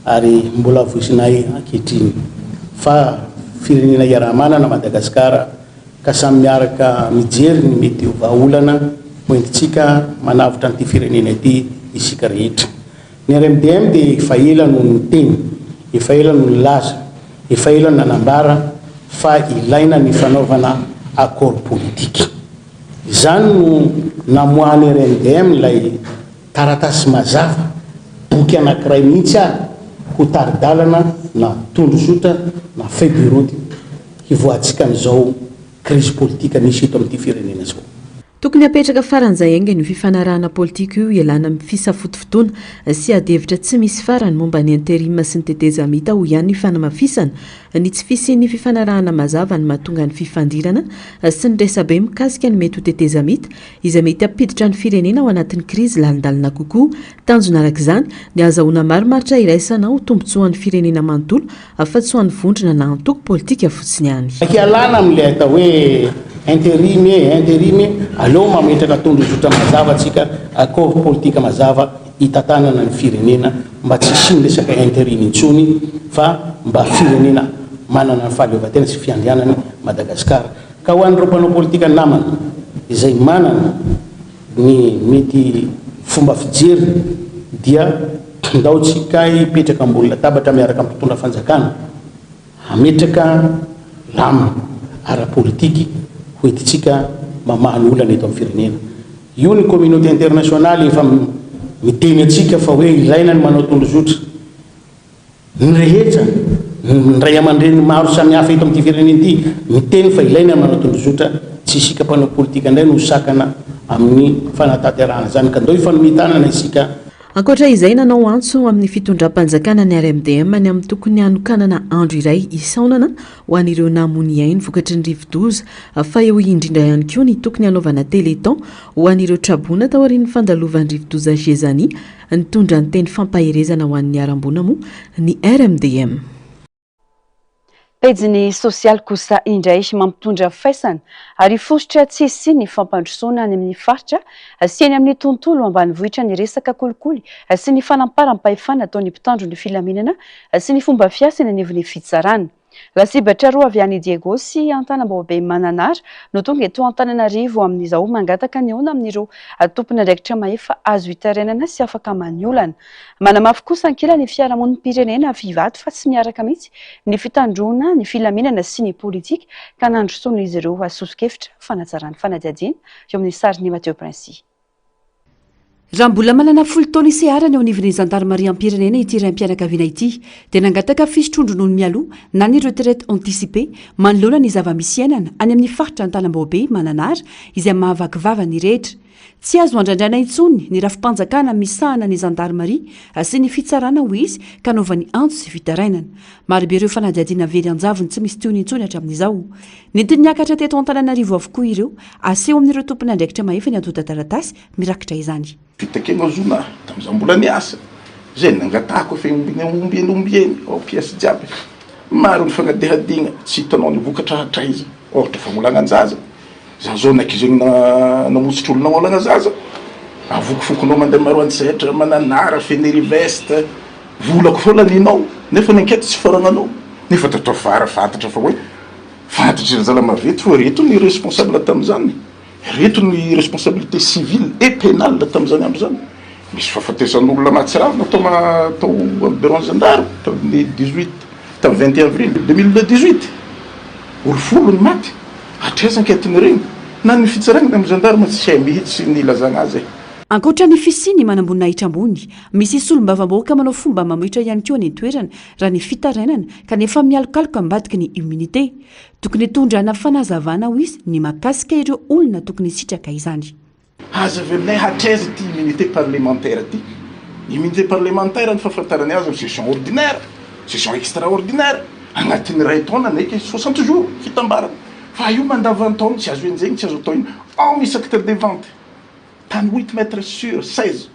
ary mbola voizinay ankehitriny fa firenena iaraha-manana Madagasikara ka samy miaraka mijery ny mety ho vahaolana hoentintsika manavotra an'ity firenena ity isika rehetra. Ny RMDM dia efa ela no niteny, efa ela no nilaza, efa ela no nanambara fa ilaina ny fanaovana accord politique. Izany no namoahan'ny RMDM ilay taratasy mazava, boky anankiray mihitsy ary ho tari-dalana na tondrozotra na feuille de route hivoahantsika amin'izao crise politique misy eto amin'ity firenena izao. Tokony hapetraka faran'izay haingana io fifanarahana politika io hialana amin'ny fisafotofotoana sy adihevitra tsy misy farany momba ny interim sy ny tetezamita, hoy ihany ny fanamafisana ny tsy fisian'ny fifanarahana mazava ny mahatonga ny fifandirana sy ny resabe mikasika ny mety ho tetezamita izay mety hampiditra ny firenena ao anatin'ny krizy lalindalina kokoa. Tanjona araka izany ny hahazahoana marimaritra iraisana ho tombontsoan'ny firenena manontolo fa tsy ho an'ny vondrona na antoko politika fotsiny ihany. Hialana amin'ilay atao hoe interim e, interim e, aleo mametraka tondrozotra mazava tsika, accord politique mazava hitantanana ny firenena mba tsy hisian'ny resaka interim intsony fa mba firenena manana ny fahaleovantena sy fiandrianany Madagasikara. Ka ho an'ireo mpanao politika namana izay manana Ny mety fomba fijery dia ndao tsika hipetraka ambony latabatra miaraka amin'ny mpitondra fanjakana hametraka lamina ara-politiky ho entintsika mamaha ny olana eto amin'ny firenena. Io ny communauté internationale efa miteny antsika fa hoe ilaina ny manao tondrozotra. Ny rehetra, ny ray aman-dreny maro samihafa eto amin'ity firenena ity miteny fa ilaina ny manao tondrozotra, tsy isika mpanao politika indray no ho sakana amin'ny fanatanterahana izany ka ndao hifanome tanana isika. Ankoatra izay, nanao antso amin'ny fitondram-panjakana ny RMDM ny amin'ny tokony hanokanana andro iray hisaonana ho an'ireo namoy ainy vokatry ny rivodoza fa eo indrindra ihany koa ny tokony hanaovana téléthon ho an'ireo traboina taorian'ny fandalovan'ny rivodoza Gezani Nitondra ny teny fampaherezana ho an'ny niharam-boina moa ny RMDM. Pejiny sosialy kosa indray mampitondra faisana ary fositra tsy hisian'ny fampandrosoana any amin'ny faritra sy eny amin'ny tontolo ambanivohitra ny resaka kolikoly sy ny fanamparam-pahefana ataon'ny mpitandro ny filaminana sy ny fomba fiasa eny anivon'ny fitsarana. Lasibatra roa avy any Diego sy Antanambaobe Mananara no tonga eto Antananarivo amin'izao mangataka ny haona amin'ireo tompon'andraikitra mahefa azo itarainana sy afaka many olana. Manamafy kosa ankilany ny fiarahamonim-pirenena Vivato fa tsy miaraka mihitsy ny fitandroana ny filaminana sy ny politika ka nandrosoan'izy ireo soso-kevitra fanatsarana fanadihadiana eo amin'ny sarin'i Mathieu Princi. Raha mbola manana folo taona iseharany eo anivon'ny zandarimariam-pirenena ity raim-pianakaviana ity dia nangataka fisotroan-dronono mialoha na ny retraite anticipée manoloana ny zava-misy iainana any amin'ny faritra Antanambaobe Mananara izay mahavaky vava ny rehetra. Tsy azo andrandraina intsony ny rafi-panjakana misahana ny zandarimaria sy ny fitsarana hoy izy ka anaovany antso sy fitarainana. Marobe ireo fanadihadiana very an-javony tsy misy tohiny intsony hatramin'izao. Nentiny niakatra teto Antananarivo avokoa ireo. Aseho amin'ireo tompon'andraikitra mahefa ny antontan-taratasy mirakitra izany. Fitakena zona tamin'izaho mbola niasa, izay nangatahako efa ombieny ombieny ao pièce jiaby. Maro ny fanadihadiana tsy hitanao ny vokatra hatraiza, ohatra famolangan-jaza, za zao nakizegny namotsotry olo nagnolagna zaza, avokofokonao mandeha Maroantsetra, Mananara, Fenerive-Est, volako fô laninao nefa ny enquête tsy faragnanao, nefa tato afara fantatra fa hoe fantatry ry zalahy maventy fa reto ny responsable tamin'izany. Ireto ny responsabilité civile et pénale tamin'izany andro izany. Nisy fahafatesan'olona mahatsiravina tao tao amin'ny bureau-n'ny zandary tamin'ny 18 tamin'ny 21 avril 2018. Olo folo ny maty. Hatraiza ankehitriny ireny? Na ny fitsarana na ny gendarme tsy hay mihitsy ny ilazana azy e. Ankoatra ny fisian'ny manamboninahitra ambony, misy solombavambahoaka manao fomba mamohitra ihany koa any an-toerana raha ny fitarainana kanefa mialokaloka ambadiky ny immunité. Tokony hitondrana fanazavana hoy izy ny mahakasika ireo olona tokony hisitraka izany. Aza avy aminay hatraiza ity immunité parlementaire ity. Immunité parlementaire ny fahafantarany azy amin'ny session ordinaire, session extraordinaire, agnatin'ny iray taona ndraiky 60 jours fitambarana. Fa io mandavantaona tsy azo enjehina, tsy azo atao inona. Ao misy acte de vente, tany huit mètres sur 16,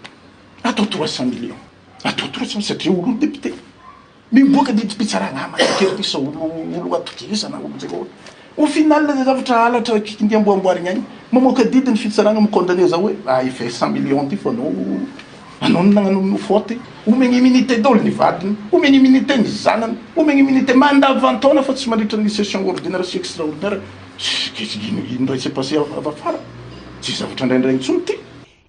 atao 300 millions, atao 300 satria olo député. Miboaka didim-pitsarana manakely ty sa olo olo atokisana olo zay vao au final zay zavatra halatra kindia amboamboarigna agny mamoaka didy ny fitsarana mi-condamner za hoe ah efa 100 millions ty fa anao anao no nagnano faute omegna immunité daholo ny vadiny omegna immunité ny zanany omegna immunité mandavan-taona fa tsy mandritra ny session ordinaire sy extraordinaire ino ino raha s'est passé avy afara tsy zavatra indraindray intsony ty.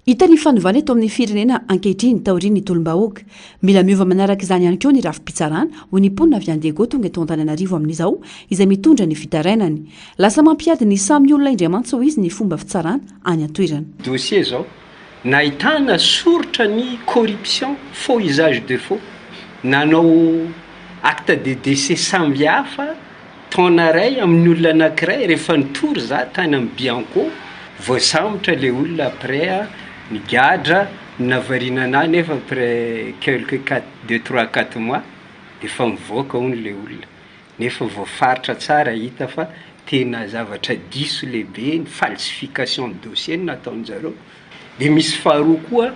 Hita ny fanovana eto amin'ny firenena ankehitriny taorian'ny tolom-bahoaka. Mila miova manaraka izany ihany koa ny rafi-pitsarana, hoy ny mponina avy any Diego tonga eto Antananarivo amin'izao, izay mitondra ny fitarainany. Lasa mampiady ny samy olona indray mantsy hoy izy ny fomba fitsarana any an-toerana. Dossier zao nahitana soritra ny corruption, faux usage de faux, nanao acte de décès samby hafa taona iray amin'ny olona anakiray rehefa nitory za tany amin'ny Bianco. Voasambotra le olona après a, nigadra, navarina anah nefa après quelque quatre, deux trois quatre mois d'efa mivoaka hono le olona. Nefa voafaritra tsara hita fa tena zavatra diso lehibe ny falsification de dossier no nataonjareo. De misy faharoa koa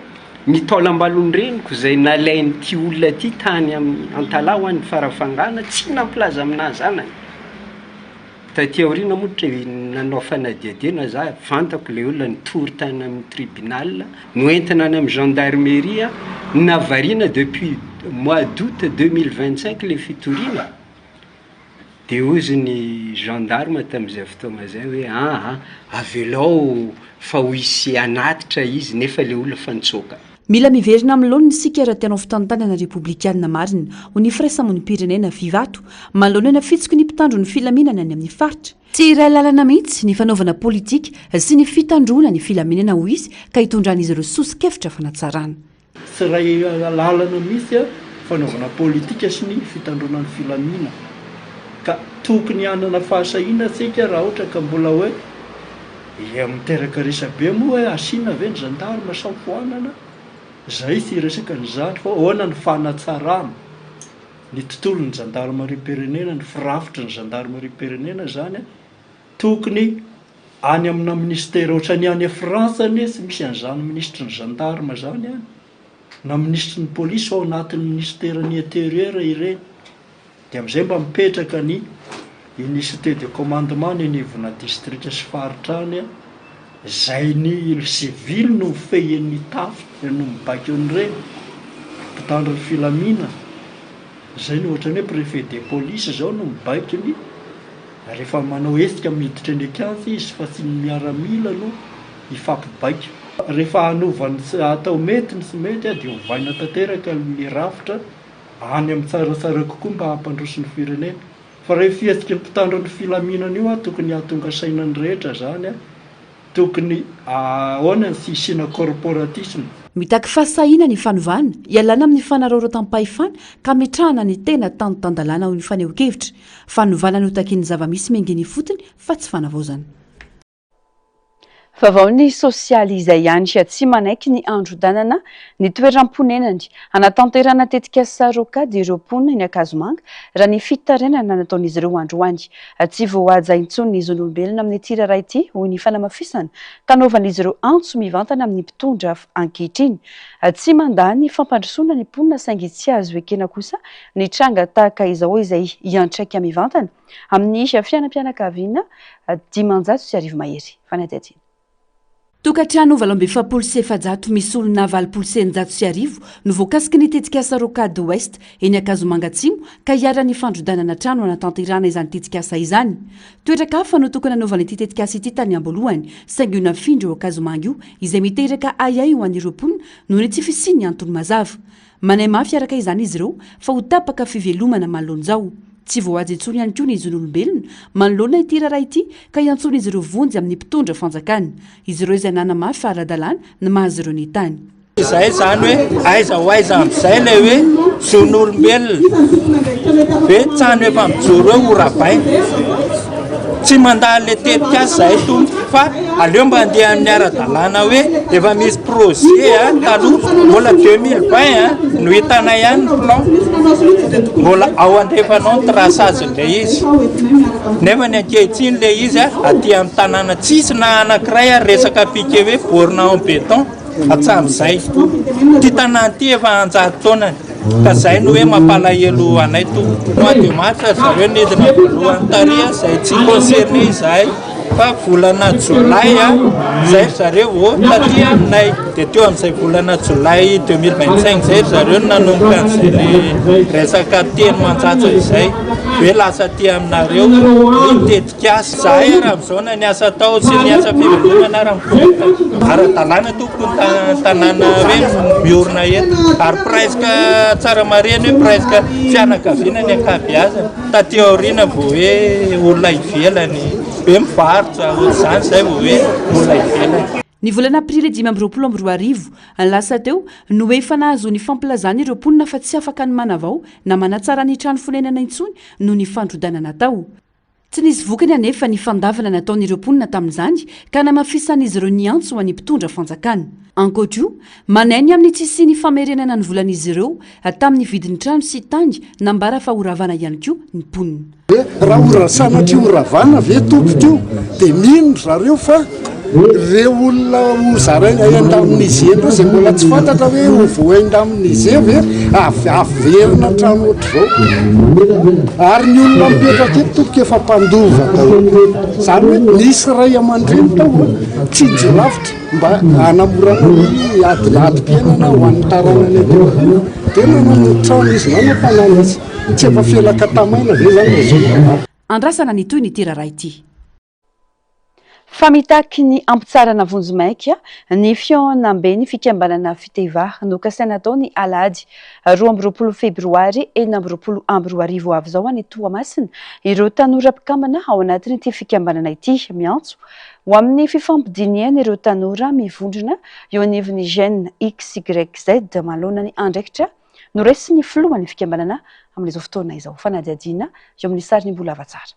ny taolambalon'ny reniko izay nalain'ity olona ity tany amin'ny Antalaha ho any Farafangana tsy nampilaza aminà zanany. Taty aoriana moa nanao fanadihadiana za, fantako le olona nitory tany amin'ny tribunal, noentina any amin'ny gendarmerie, navarina depuis mois d'août 2025 le fitoriana, de hozy ny gendarme tamin'izay fotoagna zay hoe aa avelao fa ho hisy hanatitra izy nefa le olona fa nitsoaka. Mila miverina amin'ny laoniny isika raha te hanao fitantanana repoblikanina marina, hoy ny firaisamonim-pirenena Vivato, manoloana ny afitsiky ny mpitandro ny filaminana any amin'ny faritra. Tsy iray lalana mihitsy ny fanaovana politika sy ny fitandroana ny filaminana, hoy izy, ka hitondran'izy ireo soso-kevitra fanatsarana. Tsy iray lalana mihitsy fanaovana politika sy ny fitandroana ny filaminana, ka tokony hanana fahasahiana isika raha ohatra ka mbola hoe Ia miteraka resabe moa hoe asiana ve ny gendarme sa foanana? Zay tsy hiresaka an'izany fa ahoana ny fanatsarana ny tontolon'ny zandarimariam-pirenena, ny firafitry ny zandarimariam-pirenena zany tokony any amina ministera ohatran'ny any Frantsa anie tsy misy an'izany minisitry ny gendarme zany any na minisitry ny polisy fa ao anatin'ny ministeran'ny interieur ireny. Dia amin'izay mba mipetraka ny unicité de commandement any anivona distrika sy faritra any, izay ny sivily no mifehy ny tafika no mibaiko an'ireny, mpitandro ny filaminana, izay no ohatran'ny hoe préfet de police izao no mibaiko ny rehefa manao hetsika miditra eny an-kianja izy fa tsy ny miaramila no hifampibaiko. Rehefa hanova ny tsy atao mety ny tsy mety dia ovaina tanteraka ny rafitra. Any amin'ny tsaratsara kokoa mba hampandroso ny firenena. Fa raha io fihetsiky ny mpitandro ny filaminana io an, tokony hahatonga saina ny rehetra izany an, tokony ahoana ny tsy hisiana corporatisme. Mitaky fahasahiana ny fanovana, ialana amin'ny fanararaotam-pahefana ka ametrahana ny tena tany tan-dalàna hoy ny fanehoan-kevitra. Fanovana no takian'ny zava-misy miainga eny ifotony fa tsy fanavaozana. Vaovao ny sosialy izay ihany tsy manaiky ny handrodanana ny toeram-ponenany hanatanterahana tetikasa Rocade ireo mponina eny Ankazomanga raha ny fitarainana nataon'izy ireo androany. Tsy voahaja intsony ny zon'olombelona amin'ity raharaha ity hoy ny fanamafisana ka anaovan'izy ireo antso mivantana amin'ny mpitondra ankehitriny. Tsy mandà ny fampandrosoana ny mponina saingy tsy azo ekena kosa ny tranga tahaka izao izay hiantraika mivantana Amin'ny fiainam-pianakaviana 1500 mahery. Fanadihadiana. Tokantrano 448 misy olona 1680 no voakasiky ny tetikasa Rocade Ouest eny Ankazomanga Atsimo ka iharan'ny fandrodanana trano hanatanterahana izany tetikasa izany. Toeran-kafa no tokony hanaovana ity tetikasa ity tany am-boalohany saingy io nafindra eo Ankazomanga io izay miteraka ahiahy ho an'ireo mponina noho ny tsy fisian'ny antony mazava. Manahy mafy araka izany izy ireo fa ho tapaka fivelomana manoloana izao. Tsy voahaja intsony ihany koa ny zon'olombelona manoloana ity raharaha ity ka iantsoan'izy ireo vonjy amin'ny mpitondra fanjakana. Izy ireo izay nanamafy fa ara-dalàna ny maha azy ireo ny tany. Izay izany hoe aiza ho aiza amin'izay ilay hoe zon'olombelona ve trano efa mijoro eo ho rabaina. Tsy mandà an'ilay tetikasa izahay tompoko fa aleo mba handeha amin'ny ara-dalàna hoe efa misy projet a, taloha mbola 2020 no hitanay ihany ny plan, mbola ao andrefana ao ny traçage-n'ilay izy, nefa ny ankehitriny ilay izy aty amin'ny tanàna tsisy na anankiray ary resaka piquet hoe borne en béton hatramin'izay. Ity tanàna ity efa an-jato taonany. Ka zay no hoe mampalahelo anay tompoko. Mois de mars ry zareo nidina voalohany tary a, zay tsy concerné izahay fa volana jolay a, zay ry zareo vao taty aminay. Dia teo amin'izay volana jolay 2025 zay ry zareo no nanomboka an'izay le resaka teny mantsatsa izay hoe lasa aty aminareo ny tetikasa. Zahay ary amin'izao na ny asa atao sy ny asa fivelomana ary mikorontana. Ara-dalàna tompoko ny tanàna hoe miorina eto ary presque tsara marihana hoe presque fianakaviana ny ankabeazany. Taty aoriana vao hoe olona ivelany, hoe mivarotra ohatr'izany izay vao hoe olona ivelany. Ny volana aprily 2025 lasa teo no efa nahazoany fampilazana ireo mponina fa tsy afaka ny manavao na manatsara ny trano fonenana intsony noho ny fandrodanana tao. Tsy nisy vokany anefa ny fandavana nataon'ireo mponina tamin'izany ka namafisan'izy ireo ny antso ho an'ny mpitondra fanjakana. Ankoatra io, manahy ny amin'ny tsy hisian'ny famerenana ny volan'izy ireo tamin'ny vidin'ny trano sy tany nambara fa horavana ihany koa ny mponina. Hoe raha ho sanatria ho ravana ve tompoko io dia mino ry zareo fa Ireo olona ho zaraina indemniser ireo izay mbola tsy fantatra hoe ho voa-indemniser ve avy averina hatrany ohatr'izao. Ary ny olona mipetraka eto tompoko efa mpandova daholo. Izany hoe nisy ray aman-dreny tao tsinjo lavitra mba hanamorana ny ady adim-piainana ho an'ny taranany aty aoriana dia nanana trano izy, nanana tanàna izy. Tsy efa felaka tamaina ve izany raha izao? Andrasana ny tohin'ity raharaha ity. Fa mitaky ny hampitsarana vonjimaika ny fihaonamben'ny fikambanana Fiteva nokasaina hatao ny alahady 22 febroary 2026 ho avy izao any Toamasina ireo tanora mpikambana ao anatin'ity fikambanana ity. Miantso ho amin'ny fifampidinihana ireo tanora mivondrona eo anivon'ny Gen XYZ manoloana ny andraikitra noraisin'ny filohan'ny fikambanana amin'izao fotoana izao. Fanadihadiana eo amin'ny sarin'i Mbolavatsara.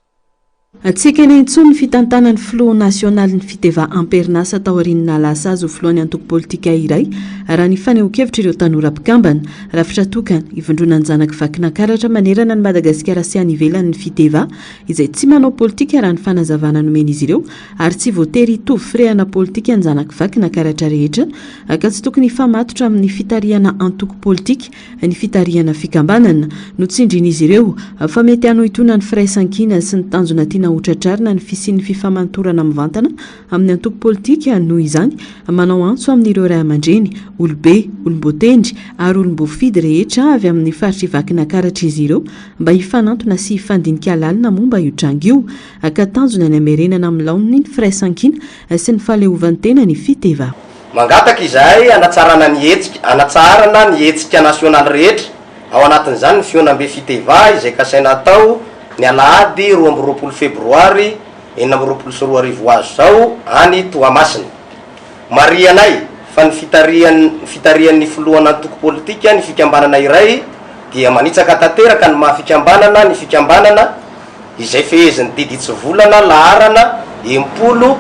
Tsy ekena intsony ny fitantanan'ny filoha nasionalin'ny Fiteva am-perinasa taorian'ny nahalasa azy ho filohan'ny antoko politika iray, raha ny fanehoan-kevitr'ireo tanora mpikambana. Rafitra tokana, ivondronan'ny zanak'i Vakinankaratra manerana an'i Madagasikara sy any ivelany ny Fiteva, izay tsy manao politika raha ny fanazavana nomen'izy ireo, ary tsy voatery hitovy firehana politika ny zanak'i Vakinankaratra rehetra, ka tsy tokony hifamatotra amin'ny fitarihana antoko politika. ny fitarihana fikambanana. Notsindrin'izy ireo fa mety hanohintohina ny firaisankina sy ny tanjona tiana hotratrarina ny fisian'ny fifamantorana mivantana amin'ny antoko politika noho izany manao antso amin'ireo ray aman-dreny, olobe, olom-boatendry ary olom-boafidy rehetra avy amin'ny faritr'i Vakinankaratra izy ireo mba hifanantona sy hifandinika lalina momba io tranga io ka tanjona ny hamerenana amin'ny laoniny ny firaisankina sy ny fahaleovantena ny Fiteva. Mangataka izahay hanatsarana ny hetsika hanatsaharana ny hetsika nasionaly rehetra, ao anatin'izany ny fihaonambe Fiteva izay kasaina hatao ny alahady 22 febroary 2026 ho azy izao any Toamasina. Marihanay fa ny fitarihan fitarihan'ny filohan'antoko politika ny fikambanana iray dia manitsaka tanteraka ny maha fikambanana ny fikambanana izay fehezin'ny didy hitsivolana laharana 60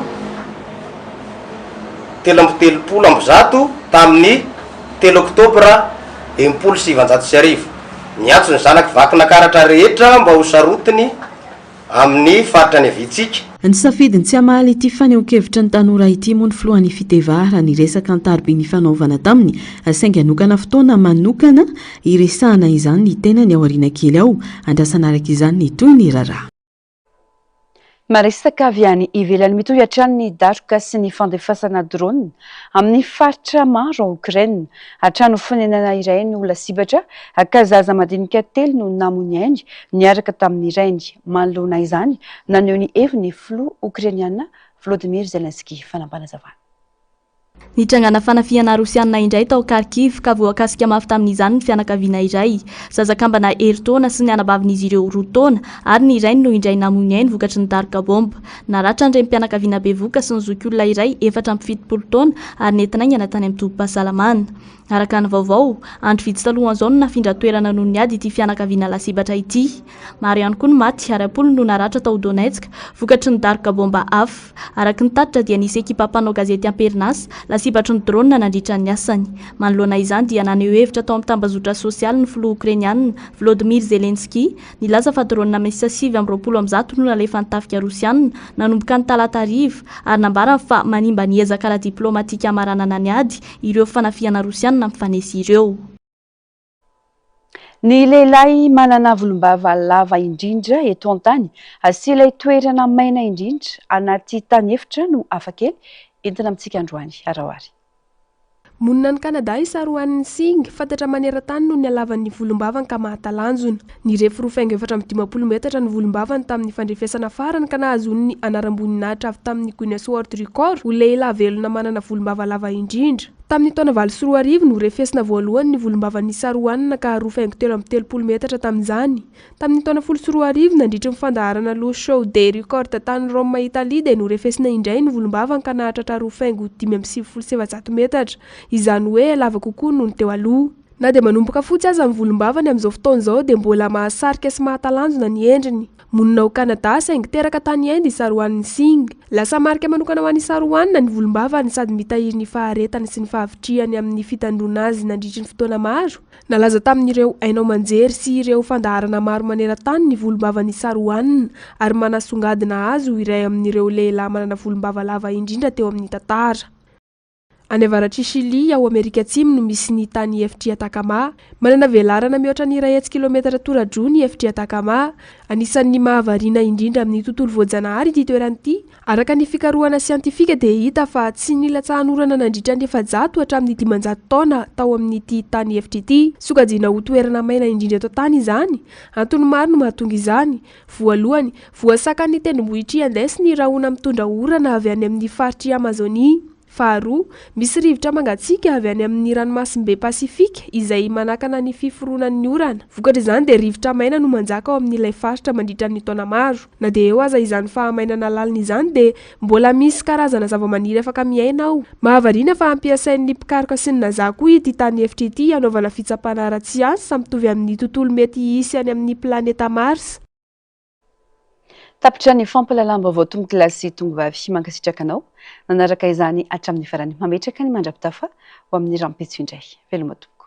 133 tamin'ny telo oktobra 1960. Niantso ny zanak'i Vakinakaratra rehetra mba ho sarotiny amin'ny faritra niaviantsika. Nisafidy ny tsy hamaly ity fanehoan-kevitry ny tanora ity moa ny filohan'ny Fiteva raha niresaka an-tariby nifanaovana taminy saingy hanokana fotoana manokana hiresahana izany ny tenany aoriana kely ao. Andrasana araka izany ny tohin'ny raharaha. Maresaka avy any ivelany mitohy hatrany ny daroka sy ny fandefasana drone amin'ny faritra maro ao Ukraine. Trano fonenana iray no lasibatra ka zaza madinika telo no namoy ny ainy niaraka tamin'ny rainy. Manoloana izany, naneho ny heviny ny filoha Okrainiana Volodymyr Zelensky. Fanampinazavana. Nitrangana fanafihana Rosiana indray tao Kharkiv ka voakasika mafy tamin'izany ny fianakaviana iray. Zaza kambana herintaona sy ny anabavin'izy ireo roa taona ary ny rainy no indray namoy ny ainy vokatry ny daroka baomba. Naratra ny renim-pianakaviana bevohoka sy ny zokiolona iray 74 taona ary nentina haingana tany amin'ny tobim-pahasalamana. Araka ny vaovao, andro vitsy talohan'izao no nafindra toerana noho ny ady ity fianakaviana lasibatra ity. Maro ihany koa ny maty ary am-polony no naratra tao Donetsk vokatry ny daroka baomba hafa. Araka ny tatitra dia nisy ekipa mpanao gazety am-perinasa lasibatry ny drone nandritra ny asany. Manoloana izany dia naneho hevitra tao amin'ny tambazotra sosialy ny filoha Okrainiana, Volodymyr Zelensky, nilaza fa drone miisa 129 no nalefan'ny tafika Rosiana nanomboka ny talata hariva ary nambarany fa manimba ny ezaka ara-diplaomatika hamaranana ny ady ireo fanafihana Rosiana mifanesy ireo. Ny lehilahy manana volombava lava indrindra eto an-tany sy ilay toerana maina indrindra anaty tany efitra no hafakely entina amintsika androany. Araho ary. Monina any Canada i Sarwan Singh, fantatra maneran-tany noho ny halavan'ny volombavany ka mahatalanjona. Nirefy roa faingo 54 metatra ny volombavany tamin'ny fandrefesana farany ka nahazoany ny anaram-boninahitra avy tamin'ny Guinness World Record ho lehilahy velona manana volombava lava indrindra. Tamin'ny taona 2008 no refesina voalohany ny volombavan'i Saroanina ka roa faingo 33 metatra tamin'izany. Tamin'ny taona 2010, nandritry ny fandaharana Lo Show dei Record tany Roma Italia dia norefesina indray ny volombavany ka nahatratra roa faingo 495 metatra, izany hoe lava kokoa noho ny teo aloha. Na dia manomboka fotsy aza ny volombavany amin'izao fotoana izao dia mbola mahasarika sy mahatalanjona ny endriny. Monina ao Kanada saingy teraka tany Inde i Sarwan Singh. Lasa marika manokana ho an'i Sarwan ny volombavany sady mitahiry ny faharetany sy ny fahavitrihany amin'ny fitandroana azy nandritry ny fotoana maro. Nalaza tamin'ireo haino aman-jery sy ireo fandaharana maro maneran-tany ny volombavan'i Sarwan ary manasongadina azy ho iray amin'ireo lehilahy manana volombava lava indrindra teo amin'ny tantara. Any avaratr'i Chili, ao Amerika Atsimo no misy ny tany efitr'i Atacama. Manana velarana mihoatra ny 100 kilometatra tora-droa ny efitr'i Atacama. Anisan'ny mahavariana indrindra amin'ny tontolo voajanahary ity toerana ity. Araka ny fikarohana siantifika dia hita fa tsy nilatsahan'orana nandritra ny 400 hatramin'ny 500 taona tao amin'ity tany efitra ity. Sokajiana ho toerana maina indrindra eto an-tany izany. Antony maro no mahatonga izany. Voalohany, voasakan'ny tendrombohitr'i Andes ny rahona mitondra orana avy any amin'ny faritr'i Amazonia. Faharoa, misy rivotra mangatsiaka avy any amin'ny ranomasimbe Pasifika izay manakana ny fiforonan'ny orana. Vokatr'izany dia rivotra maina no manjaka ao amin'ilay faritra mandritra ny taona maro. Na dia eo aza izany fahamainana lalina izany dia mbola misy karazana zavamaniry afaka miaina ao. Mahavariana fa ampiasain'ny mpikaroka sy ny NASA koa ity tany efitra ity hanaovana fitsapana ara-tsiansa mitovy amin'ny tontolo mety hisy any amin'ny planeta Mars. Tapitra ny fampahalalam-baovao tompokolahy sy tongovavy. Mankasitraka anao nanaraka izany hatramin'ny farany. Mametraka ny mandra-pitafa ho amin'ny rahampitso indray. Veloma tompoko.